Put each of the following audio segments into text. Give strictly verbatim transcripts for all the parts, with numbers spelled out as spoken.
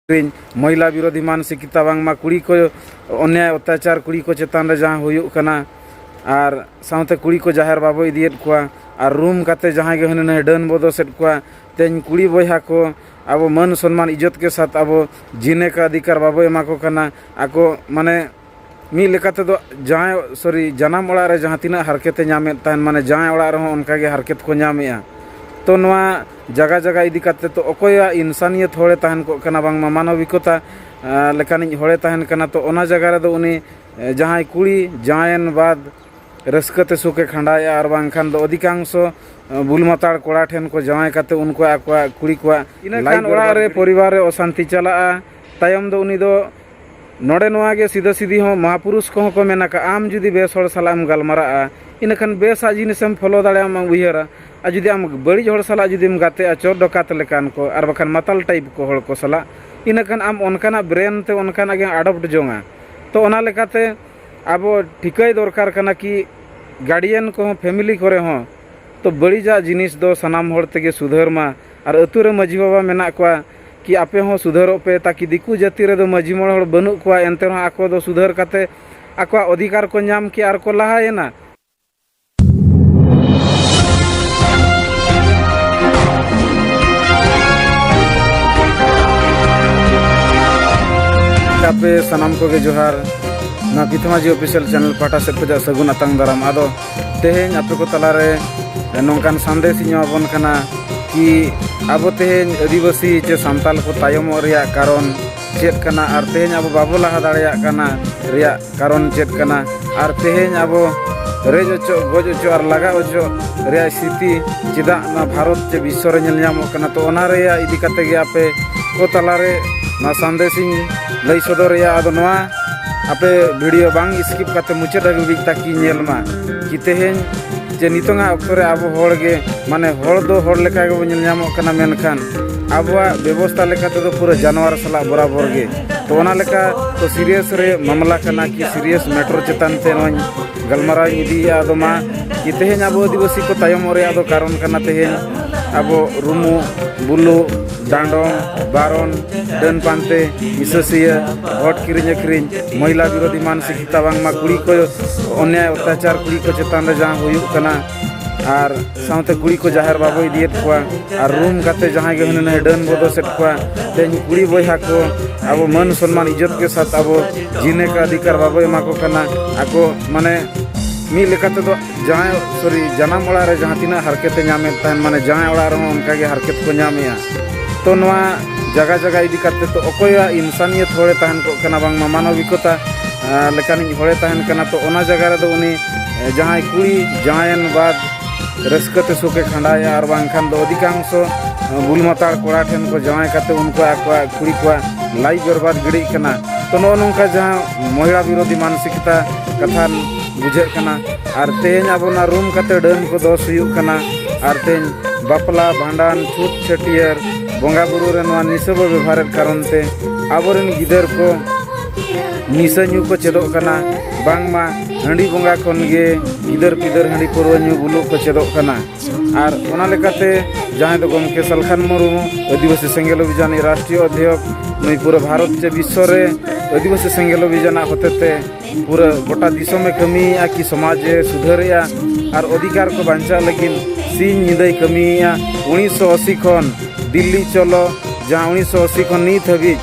ᱟᱹᱠᱷᱨᱤᱧ, ᱢᱚᱦᱤᱞᱟ ᱵᱤᱨᱳᱫᱷᱤ ᱢᱟᱱᱥᱤᱠᱤᱛᱟ, ᱵᱟᱝᱢᱟ ᱠᱩᱲᱤ ᱠᱚ ᱚᱱᱭᱟᱭ ᱚᱛᱛᱟᱪᱟᱨ ᱠᱩᱲᱤ ᱠᱚ ᱪᱮᱛᱟᱱ ᱨᱮ ᱡᱟᱦᱟᱸ ᱦᱩᱭᱩᱜ ᱠᱟᱱᱟ, ᱟᱨ ᱥᱟᱶᱛᱮ ᱠᱩᱲᱤ ᱠᱚ ᱡᱟᱦᱮᱨ ᱵᱟᱵᱚ ᱤᱫᱤᱭᱮᱫ ᱠᱚᱣᱟ, ᱟᱨ ᱨᱩᱢ ᱠᱟᱛᱮ ᱡᱟᱦᱟᱸᱭ ᱜᱮ ᱦᱟᱹᱱᱤ ᱱᱟᱹᱭ ᱰᱟᱹᱱ ᱵᱚ ᱫᱚᱥᱮᱫ ᱠᱚᱣᱟ, ᱛᱮᱦᱮᱧ ᱠᱩᱲᱤ ᱵᱚᱭᱦᱟ ᱠᱚ ᱟᱵᱚ ᱢᱟᱹᱱ ᱥᱚᱱᱢᱟᱱ ᱤᱡᱽᱡᱚᱛ ᱠᱮ ᱥᱟᱛ ᱟᱵᱚ ᱡᱤᱱᱮ ᱠᱟ ᱚᱫᱷᱤᱠᱟᱨ ᱵᱟᱵᱚ ᱮᱢᱟ ᱠᱚ ᱠᱟᱱᱟ᱾ ᱟᱠᱚ ᱢᱟᱱᱮ ᱢᱤᱫ ᱞᱮᱠᱟ ᱛᱮᱫᱚ ᱡᱟᱦᱟᱸᱭ, ᱥᱚᱨᱤ, ᱡᱟᱱᱟᱢ ᱚᱲᱟᱜ ᱨᱮ ᱡᱟᱦᱟᱸ ᱛᱤᱱᱟᱹᱜ ᱦᱟᱨᱠᱮᱛ ᱮ ᱧᱟᱢᱮᱫ ᱛᱟᱦᱮᱱ, ᱢᱟᱱᱮ ᱡᱟᱶᱟᱭ ᱚᱲᱟᱜ ᱨᱮᱦᱚᱸ ᱚᱱᱠᱟ ᱜᱮ ᱦᱟᱨᱠᱮᱛ ᱠᱚ ᱧᱟᱢᱮᱫᱼᱟ᱾ ᱛᱚ ᱱᱚᱣᱟ ᱡᱟᱭᱜᱟ ᱡᱟᱭᱜᱟ ᱤᱫᱤ ᱠᱟᱛᱮ ᱛᱚ ᱚᱠᱚᱭᱟᱜ ᱤᱱᱥᱟᱱᱤᱭᱟᱹᱛ ᱦᱚᱲᱮ ᱛᱟᱦᱮᱱ ᱠᱚᱜ ᱠᱟᱱᱟ, ᱵᱟᱝᱢᱟ ᱢᱟᱱᱚᱵᱤᱠᱚᱛᱟ ᱟᱸ, ᱞᱮᱠᱟᱱᱤᱡ ᱦᱚᱲᱮ ᱛᱟᱦᱮᱱ ᱠᱟᱱᱟ, ᱛᱚ ᱚᱱᱟ ᱡᱟᱭᱜᱟ ᱨᱮᱫᱚ ᱩᱱᱤ ᱮ, ᱡᱟᱦᱟᱸᱭ ᱠᱩᱲᱤ ᱡᱟᱶᱟᱭᱮᱱ ᱵᱟᱫ ᱨᱟᱹᱥᱠᱟᱹ ᱛᱮ ᱥᱩᱠᱮ ᱠᱷᱟᱸᱰᱟᱣᱮᱫᱼᱟ, ᱟᱨ ᱵᱟᱝᱠᱷᱟᱱ ᱫᱚ ᱚᱫᱷᱤᱠᱟᱝᱥᱚ ᱮ, ᱵᱩᱞᱢᱟᱛᱟᱲ ᱠᱚᱲᱟ ᱴᱷᱮᱱ ᱠᱚ ᱡᱟᱶᱟᱭ ᱠᱟᱛᱮ ᱩᱱᱠᱩ ᱟᱠᱚᱣᱟᱜ ᱠᱩᱲᱤ ᱠᱚᱣᱟᱜ ᱤᱱᱟᱹ ᱞᱟᱭᱤᱯᱷ ᱠᱷᱟᱱ ᱚᱲᱟᱜ ᱨᱮ ᱵᱮᱨᱵᱟᱫ ᱯᱚᱨᱤᱵᱟᱨ ᱨᱮ ᱚᱥᱟᱱᱛᱤ ᱪᱟᱞᱟᱜᱼᱟ᱾ ᱛᱟᱭᱚᱢ ᱫᱚ ᱩᱱᱤ ᱫᱚ ᱱᱚᱰᱮ ᱱᱚᱣᱟ ᱜᱮ ᱥᱤᱫᱟᱹ ᱥᱤᱫᱤ ᱦᱚᱸ ᱢᱚᱦᱟᱯᱩᱨᱩᱥ ᱠᱚᱦᱚᱸ ᱠᱚ ᱢᱮᱱ ᱟᱠᱟᱫᱼᱟ, ᱟᱢ ᱡᱩᱫᱤ ᱵᱮᱥ ᱦᱚᱲ ᱥᱟᱞᱟᱜ ᱮᱢ ᱜᱟᱞᱢᱟᱨᱟᱜᱼᱟ, ᱤᱱᱟᱹᱠᱷᱟᱱ ᱵᱮᱥᱟᱜ ᱡᱤᱱᱤᱥᱮᱢ ᱯᱷᱚᱞᱳ ᱫᱟᱲᱮᱭᱟᱜᱼᱟᱢ ᱩᱭᱦᱟᱹᱨᱟ᱾ ᱟᱨ ᱡᱩᱫᱤ ᱟᱢ ᱵᱟᱹᱲᱤᱡ ᱦᱚᱲ ᱥᱟᱞᱟᱜ ᱡᱩᱫᱤᱢ ᱜᱟᱛᱮᱜᱼᱟ, ᱪᱳᱨ ᱰᱚᱠᱟᱛ ᱞᱮᱠᱟᱱ ᱠᱚ ᱟᱨ ᱵᱟᱠᱷᱟᱱ ᱢᱟᱛᱟᱞ ᱴᱟᱭᱤᱯ ᱠᱚ ᱦᱚᱲ ᱠᱚ ᱥᱟᱞᱟᱜ, ᱤᱱᱟᱹᱠᱷᱟᱱ ᱟᱢ ᱚᱱᱠᱟᱱᱟᱜ ᱵᱨᱮᱱ ᱛᱮ ᱚᱱᱠᱟᱱᱟᱜ ᱜᱮ ᱟᱰᱚᱯᱴ ᱡᱚᱝᱟ᱾ ᱛᱚ ᱚᱱᱟ ᱞᱮᱠᱟᱛᱮ ᱟᱵᱚ ᱴᱷᱤᱠᱟᱹᱭ ᱫᱚᱨᱠᱟᱨ ᱠᱟᱱᱟ ᱠᱤ ᱜᱟᱨᱰᱤᱭᱟᱱ ᱠᱚᱦᱚᱸ ᱯᱷᱮᱢᱤᱞᱤ ᱠᱚᱨᱮ ᱦᱚᱸ ᱛᱚ ᱵᱟᱹᱲᱤᱡᱟᱜ ᱡᱤᱱᱤᱥ ᱫᱚ ᱥᱟᱱᱟᱢ ᱦᱚᱲ ᱛᱮᱜᱮ ᱥᱩᱫᱷᱟᱹᱨ ᱢᱟ᱾ ᱟᱨ ᱟᱹᱛᱩ ᱨᱮ ᱢᱟᱹᱡᱷᱤ ᱵᱟᱵᱟ ᱢᱮᱱᱟᱜ ᱠᱚᱣᱟ ᱠᱤ ᱟᱯᱮ ᱦᱚᱸ ᱥᱩᱫᱷᱟᱹᱨᱚᱜ ᱯᱮ, ᱛᱟᱠᱤ ᱫᱤᱠᱩ ᱡᱟᱹᱛᱤ ᱨᱮᱫᱚ ᱢᱟᱹᱡᱷᱤ ᱢᱚᱬᱮ ᱦᱚᱲ ᱵᱟᱹᱱᱩᱜ ᱠᱚᱣᱟ, ᱮᱱᱛᱮ ᱨᱮᱦᱚᱸ ᱟᱠᱚ ᱫᱚ ᱥᱩᱫᱷᱟᱹᱨ ᱠᱟᱛᱮ ᱟᱠᱚᱣᱟᱜ ᱚᱫᱷᱤᱠᱟᱨ ᱠᱚ ᱧᱟᱢ ᱠᱮᱜᱼᱟ ᱟᱨ ᱠᱚ ᱞᱟᱦᱟᱭᱮᱱᱟ᱾ ᱟᱯᱮ ᱥᱟᱱᱟᱢ ᱠᱚᱜᱮ ᱡᱚᱦᱟᱨ᱾ ᱱᱚᱣᱟ ᱯᱤᱛᱷᱢᱟᱡᱤ ᱚᱯᱷᱤᱥᱤᱭᱟᱞ ᱪᱮᱱᱮᱞ ᱯᱟᱦᱴᱟ ᱥᱮᱫ ᱠᱷᱚᱱᱟᱜ ᱥᱟᱹᱜᱩᱱ ᱟᱛᱟᱝ ᱫᱟᱨᱟᱢ᱾ ᱟᱫᱚ ᱛᱮᱦᱮᱧ ᱟᱯᱮ ᱠᱚ ᱛᱟᱞᱟᱨᱮ ᱱᱚᱝᱠᱟᱱ ᱥᱟᱸᱫᱮᱥ ᱤᱧ ᱮᱢᱟᱵᱚᱱ ᱠᱟᱱᱟ ᱠᱤ ᱟᱵᱚ ᱛᱮᱦᱮᱧ ᱟᱹᱫᱤᱵᱟᱹᱥᱤ ᱪᱮ ᱥᱟᱱᱛᱟᱞ ᱠᱚ ᱛᱟᱭᱚᱢᱚᱜ ᱨᱮᱭᱟᱜ ᱠᱟᱨᱚᱱ ᱪᱮᱫ ᱠᱟᱱᱟ ᱟᱨ ᱛᱮᱦᱮᱧ ᱟᱵᱚ ᱵᱟᱵᱚ ᱞᱟᱦᱟ ᱫᱟᱲᱮᱭᱟᱜ ᱠᱟᱱᱟ ᱨᱮᱭᱟᱜ ᱠᱟᱨᱚᱱ ᱪᱮᱫ ᱠᱟᱱᱟ ᱟᱨ ᱛᱮᱦᱮᱧ ᱟᱵᱚ ᱨᱮᱡ ᱚᱪᱚᱜ, ᱜᱚᱡ ᱚᱪᱚᱜ ᱟᱨ ᱞᱟᱜᱟ ᱚᱪᱚᱜ ᱨᱮᱭᱟᱜ ᱥᱛᱷᱤᱛᱤ ᱪᱮᱫᱟᱜ ᱱᱚᱣᱟ ᱵᱷᱟᱨᱚᱛ ᱪᱮ ᱵᱤᱥᱥᱚ ᱨᱮ ᱧᱮᱞ ᱧᱟᱢᱚᱜ ᱠᱟᱱᱟ᱾ ᱛᱚ ᱚᱱᱟ ᱨᱮᱭᱟᱜ ᱤᱫᱤ ᱠᱟᱛᱮ ᱜᱮ ᱟᱯᱮ ᱠᱚ ᱛᱟᱞᱟᱨᱮ ᱱᱚᱣᱟ ᱥᱟᱸᱫᱮᱥ ᱤᱧ ᱞᱟᱹᱭ ᱥᱚᱫᱚᱨᱮᱭᱟ᱾ ᱟᱫᱚ ᱱᱚᱣᱟ ᱟᱯᱮ ᱵᱷᱤᱰᱤᱭᱳ ᱵᱟᱝ ᱥᱠᱤᱯ ᱠᱟᱛᱮ ᱢᱩᱪᱟᱹᱫ ᱦᱟᱹᱵᱤᱡ ᱛᱟᱹᱠᱤ ᱧᱮᱞ ᱢᱟ᱾ ᱠᱤ ᱛᱮᱦᱮᱧ ᱡᱮ ᱱᱤᱛᱚᱝᱟᱜ ᱚᱠᱛᱚ ᱨᱮ ᱟᱵᱚ ᱦᱚᱲ ᱜᱮ, ᱢᱟᱱᱮ ᱦᱚᱲ ᱫᱚ ᱦᱚᱲ ᱞᱮᱠᱟ ᱜᱮᱵᱚᱱ ᱧᱮᱞ ᱧᱟᱢᱚᱜ ᱠᱟᱱᱟ, ᱢᱮᱱᱠᱷᱟᱱ ᱟᱵᱚᱣᱟᱜ ᱵᱮᱵᱚᱥᱛᱟ ᱞᱮᱠᱟ ᱛᱮᱫᱚ ᱯᱩᱨᱟᱹ ᱡᱟᱱᱣᱟᱨ ᱥᱟᱞᱟᱜ ᱵᱚᱨᱟᱵᱚᱨ ᱜᱮ᱾ ᱛᱚ ᱚᱱᱟ ᱞᱮᱠᱟ ᱛᱚ ᱥᱤᱨᱤᱭᱟᱥ ᱨᱮ ᱢᱟᱢᱞᱟ ᱠᱟᱱᱟ ᱠᱤ ᱥᱤᱨᱤᱭᱟᱥ ᱢᱮᱴᱟᱨ ᱪᱮᱛᱟᱱ ᱛᱮ ᱱᱚᱣᱟᱧ ᱜᱟᱞᱢᱟᱨᱟᱣ ᱤᱧ ᱤᱫᱤᱭᱮᱫᱼᱟ᱾ ᱟᱫᱚ ᱢᱟ ᱠᱤ ᱛᱮᱦᱮᱧ ᱟᱵᱚ ᱟᱹᱫᱤᱵᱟᱹᱥᱤ ᱠᱚ ᱛᱟᱭᱚᱢᱚᱜ ᱨᱮᱭᱟᱜ ᱫᱚ ᱠᱟᱨᱚᱱ ᱠᱟᱱᱟ ᱛᱮᱦᱮᱧ ᱟᱵᱚ ᱨᱩᱢᱩ, ᱵᱩᱞᱩ, ᱰᱟᱸᱰᱚᱢ, ᱵᱟᱨᱚᱱ, ᱰᱟᱹᱱ ᱯᱟᱱᱛᱮ, ᱦᱤᱥᱟᱹᱥᱤᱭᱟᱹ, ᱵᱷᱳᱴ ᱠᱤᱨᱤᱧ ᱟᱹᱠᱷᱨᱤᱧ, ᱢᱚᱦᱤᱞᱟ ᱵᱤᱨᱳᱫᱷᱤ ᱢᱟᱱᱥᱤᱠᱤᱛᱟ, ᱵᱟᱝᱢᱟ ᱠᱩᱲᱤ ᱠᱚ ᱚᱱᱱᱭᱟᱭ ᱚᱛᱛᱟᱪᱟᱨ ᱠᱩᱲᱤ ᱠᱚ ᱪᱮᱛᱟᱱ ᱨᱮ ᱡᱟᱦᱟᱸ ᱦᱩᱭᱩᱜ ᱠᱟᱱᱟ, ᱟᱨ ᱥᱟᱶᱛᱮ ᱠᱩᱲᱤ ᱠᱚ ᱡᱟᱦᱮᱨ ᱵᱟᱵᱚ ᱤᱫᱤᱭᱮᱫ ᱠᱚᱣᱟ, ᱟᱨ ᱨᱩᱢ ᱠᱟᱛᱮ ᱡᱟᱦᱟᱸᱭ ᱜᱮ ᱦᱟᱹᱱᱤ ᱱᱟᱹᱭ ᱰᱟᱹᱱ ᱵᱚ ᱫᱳᱥᱮᱫ ᱠᱚᱣᱟ, ᱛᱮᱦᱮᱧ ᱠᱩᱲᱤ ᱵᱚᱭᱦᱟ ᱠᱚ ᱟᱵᱚ ᱢᱟᱹᱱ ᱥᱚᱱᱢᱟᱱ ᱤᱡᱽᱡᱚᱛ ᱠᱮ ᱥᱟᱛ ᱟᱵᱚ ᱡᱤᱱᱟᱹ ᱠᱟ ᱚᱫᱷᱤᱠᱟᱨ ᱵᱟᱵᱚ ᱮᱢᱟ ᱠᱚ ᱠᱟᱱᱟ᱾ ᱟᱠᱚ ᱢᱟᱱᱮ ᱢᱤᱫ ᱞᱮᱠᱟ ᱛᱮᱫᱚ ᱡᱟᱦᱟᱸᱭ, ᱥᱚᱨᱤ, ᱡᱟᱱᱟᱢ ᱚᱲᱟᱜ ᱨᱮ ᱡᱟᱦᱟᱸ ᱛᱤᱱᱟᱹᱜ ᱦᱟᱨᱠᱮᱛ ᱮ ᱧᱟᱢᱮᱫ ᱛᱟᱦᱮᱱ, ᱢᱟᱱᱮ ᱡᱟᱶᱟᱭ ᱚᱲᱟᱜ ᱨᱮᱦᱚᱸ ᱚᱱᱠᱟ ᱜᱮ ᱦᱟᱨᱠᱮᱛ ᱠᱚ ᱧᱟᱢᱮᱜᱼᱟ᱾ ᱛᱚ ᱱᱚᱣᱟ ᱡᱟᱭᱜᱟ ᱡᱟᱭᱜᱟ ᱤᱫᱤ ᱠᱟᱛᱮ ᱛᱚ ᱚᱠᱚᱭᱟᱜ ᱤᱱᱥᱟᱱᱤᱭᱚᱛ ᱦᱚᱲᱮ ᱛᱟᱦᱮᱱ ᱠᱚᱜ ᱠᱟᱱᱟ, ᱵᱟᱝᱢᱟ ᱢᱟᱱᱚᱵᱤᱠᱚᱛᱟ ᱟᱸ, ᱞᱮᱠᱟᱱᱤᱡ ᱦᱚᱲᱮ ᱛᱟᱦᱮᱱ ᱠᱟᱱᱟ, ᱛᱚ ᱚᱱᱟ ᱡᱟᱭᱜᱟ ᱨᱮᱫᱚ ᱩᱱᱤ ᱮ, ᱡᱟᱦᱟᱸᱭ ᱠᱩᱲᱤ ᱡᱟᱶᱟᱭᱮᱱ ᱵᱟᱫ ᱨᱟᱹᱥᱠᱟᱹ ᱛᱮ ᱥᱩᱠᱮ ᱠᱷᱟᱸᱰᱟᱣᱮᱫᱼᱟ, ᱟᱨ ᱵᱟᱝᱠᱷᱟᱱ ᱫᱚ ᱚᱫᱷᱤᱠᱟᱝᱥᱚ ᱵᱩᱞ ᱢᱟᱛᱟᱲ ᱠᱚᱲᱟ ᱴᱷᱮᱱ ᱠᱚ ᱡᱟᱶᱟᱭ ᱠᱟᱛᱮ ᱩᱱᱠᱩ ᱟᱠᱚᱣᱟᱜ ᱠᱩᱲᱤ ᱠᱚᱣᱟᱜ ᱞᱟᱭᱤᱯᱷ ᱵᱮᱨᱵᱟᱫ ᱜᱤᱰᱤᱜ ᱠᱟᱱᱟ᱾ ᱛᱚ ᱱᱚᱜᱼᱚ ᱱᱚᱝᱠᱟ ᱡᱟᱦᱟᱸ ᱢᱚᱦᱤᱞᱟ ᱵᱤᱨᱳᱫᱷᱤ ᱢᱟᱱᱥᱤᱠᱚᱛᱟ ᱠᱟᱛᱷᱟ ᱵᱩᱡᱷᱟᱹᱜ ᱠᱟᱱᱟ᱾ ᱟᱨ ᱛᱮᱦᱮᱧ ᱟᱵᱚ ᱚᱱᱟ ᱨᱩᱢ ᱠᱟᱛᱮ ᱰᱟᱹᱱ ᱠᱚ ᱫᱚᱥ ᱦᱩᱭᱩᱜ ᱠᱟᱱᱟ᱾ ᱟᱨ ᱛᱮᱦᱮᱧ ᱵᱟᱯᱞᱟ, ᱵᱷᱟᱸᱰᱟᱱ, ᱪᱷᱩᱛ, ᱪᱷᱟᱹᱴᱭᱟᱹᱨ, ᱵᱚᱸᱜᱟ ᱵᱩᱨᱩ ᱨᱮ ᱱᱚᱣᱟ ᱱᱤᱥᱟᱹ ᱵᱚ ᱵᱮᱵᱷᱟᱨᱮᱫ ᱠᱟᱨᱚᱱ ᱛᱮ ᱟᱵᱚᱨᱮᱱ ᱜᱤᱫᱟᱹᱨ ᱠᱚ ᱱᱤᱥᱟᱹ ᱧᱩ ᱠᱚ ᱪᱮᱫᱚᱜ ᱠᱟᱱᱟ, ᱵᱟᱝᱢᱟ ᱦᱟᱺᱰᱤ ᱵᱚᱸᱜᱟ ᱠᱷᱚᱱ ᱜᱮ ᱜᱤᱫᱟᱹᱨ ᱯᱤᱫᱟᱹᱨ ᱦᱟᱺᱰᱤ ᱯᱟᱹᱨᱣᱟᱹ ᱧᱩ ᱵᱩᱞᱩᱜ ᱠᱚ ᱪᱮᱫᱚᱜ ᱠᱟᱱᱟ᱾ ᱟᱨ ᱚᱱᱟ ᱞᱮᱠᱟᱛᱮ ᱡᱟᱦᱟᱸᱭ ᱫᱚ ᱜᱚᱢᱠᱮ ᱥᱟᱞᱠᱷᱟᱱ ᱢᱩᱨᱢᱩ, ᱟᱹᱫᱤᱵᱟᱹᱥᱤ ᱥᱮᱸᱜᱮᱞ ᱚᱵᱷᱤᱡᱟᱱ ᱨᱤᱱᱤᱡ ᱨᱟᱥᱴᱨᱤᱭᱚ ᱚᱫᱷᱭᱚᱠ, ᱱᱩᱭ ᱯᱩᱨᱟᱹ ᱵᱷᱟᱨᱚᱛ ᱪᱮ ᱵᱤᱥᱥᱚ ᱨᱮ ᱟᱹᱫᱤᱵᱟᱹᱥᱤ ᱥᱮᱸᱜᱮᱞ ᱚᱵᱷᱤᱡᱟᱱᱟᱜ ᱦᱚᱛᱮᱛᱮ ᱯᱩᱨᱟᱹ ᱜᱚᱴᱟ ᱫᱤᱥᱚᱢᱮ ᱠᱟᱹᱢᱤᱭᱮᱫᱼᱟ ᱠᱤ ᱥᱚᱢᱟᱡᱽ ᱮ ᱥᱩᱫᱷᱟᱹᱨᱮᱜᱼᱟ ᱟᱨ ᱚᱫᱷᱤᱠᱟᱨ ᱠᱚ ᱵᱟᱧᱪᱟᱜ ᱞᱟᱹᱜᱤᱫ ᱥᱤᱧ ᱧᱤᱫᱟᱹᱭ ᱠᱟᱹᱢᱤᱭᱮᱫᱼᱟ᱾ ᱩᱱᱤᱥᱥᱚ ᱟᱥᱤ ᱠᱷᱚᱱ ᱫᱤᱞᱞᱤ ᱪᱚᱞᱚ, ᱡᱟᱦᱟᱸ ᱩᱱᱤᱥᱥᱚ ᱟᱥᱤ ᱠᱷᱚᱱ ᱱᱤᱛ ᱦᱟᱹᱵᱤᱡ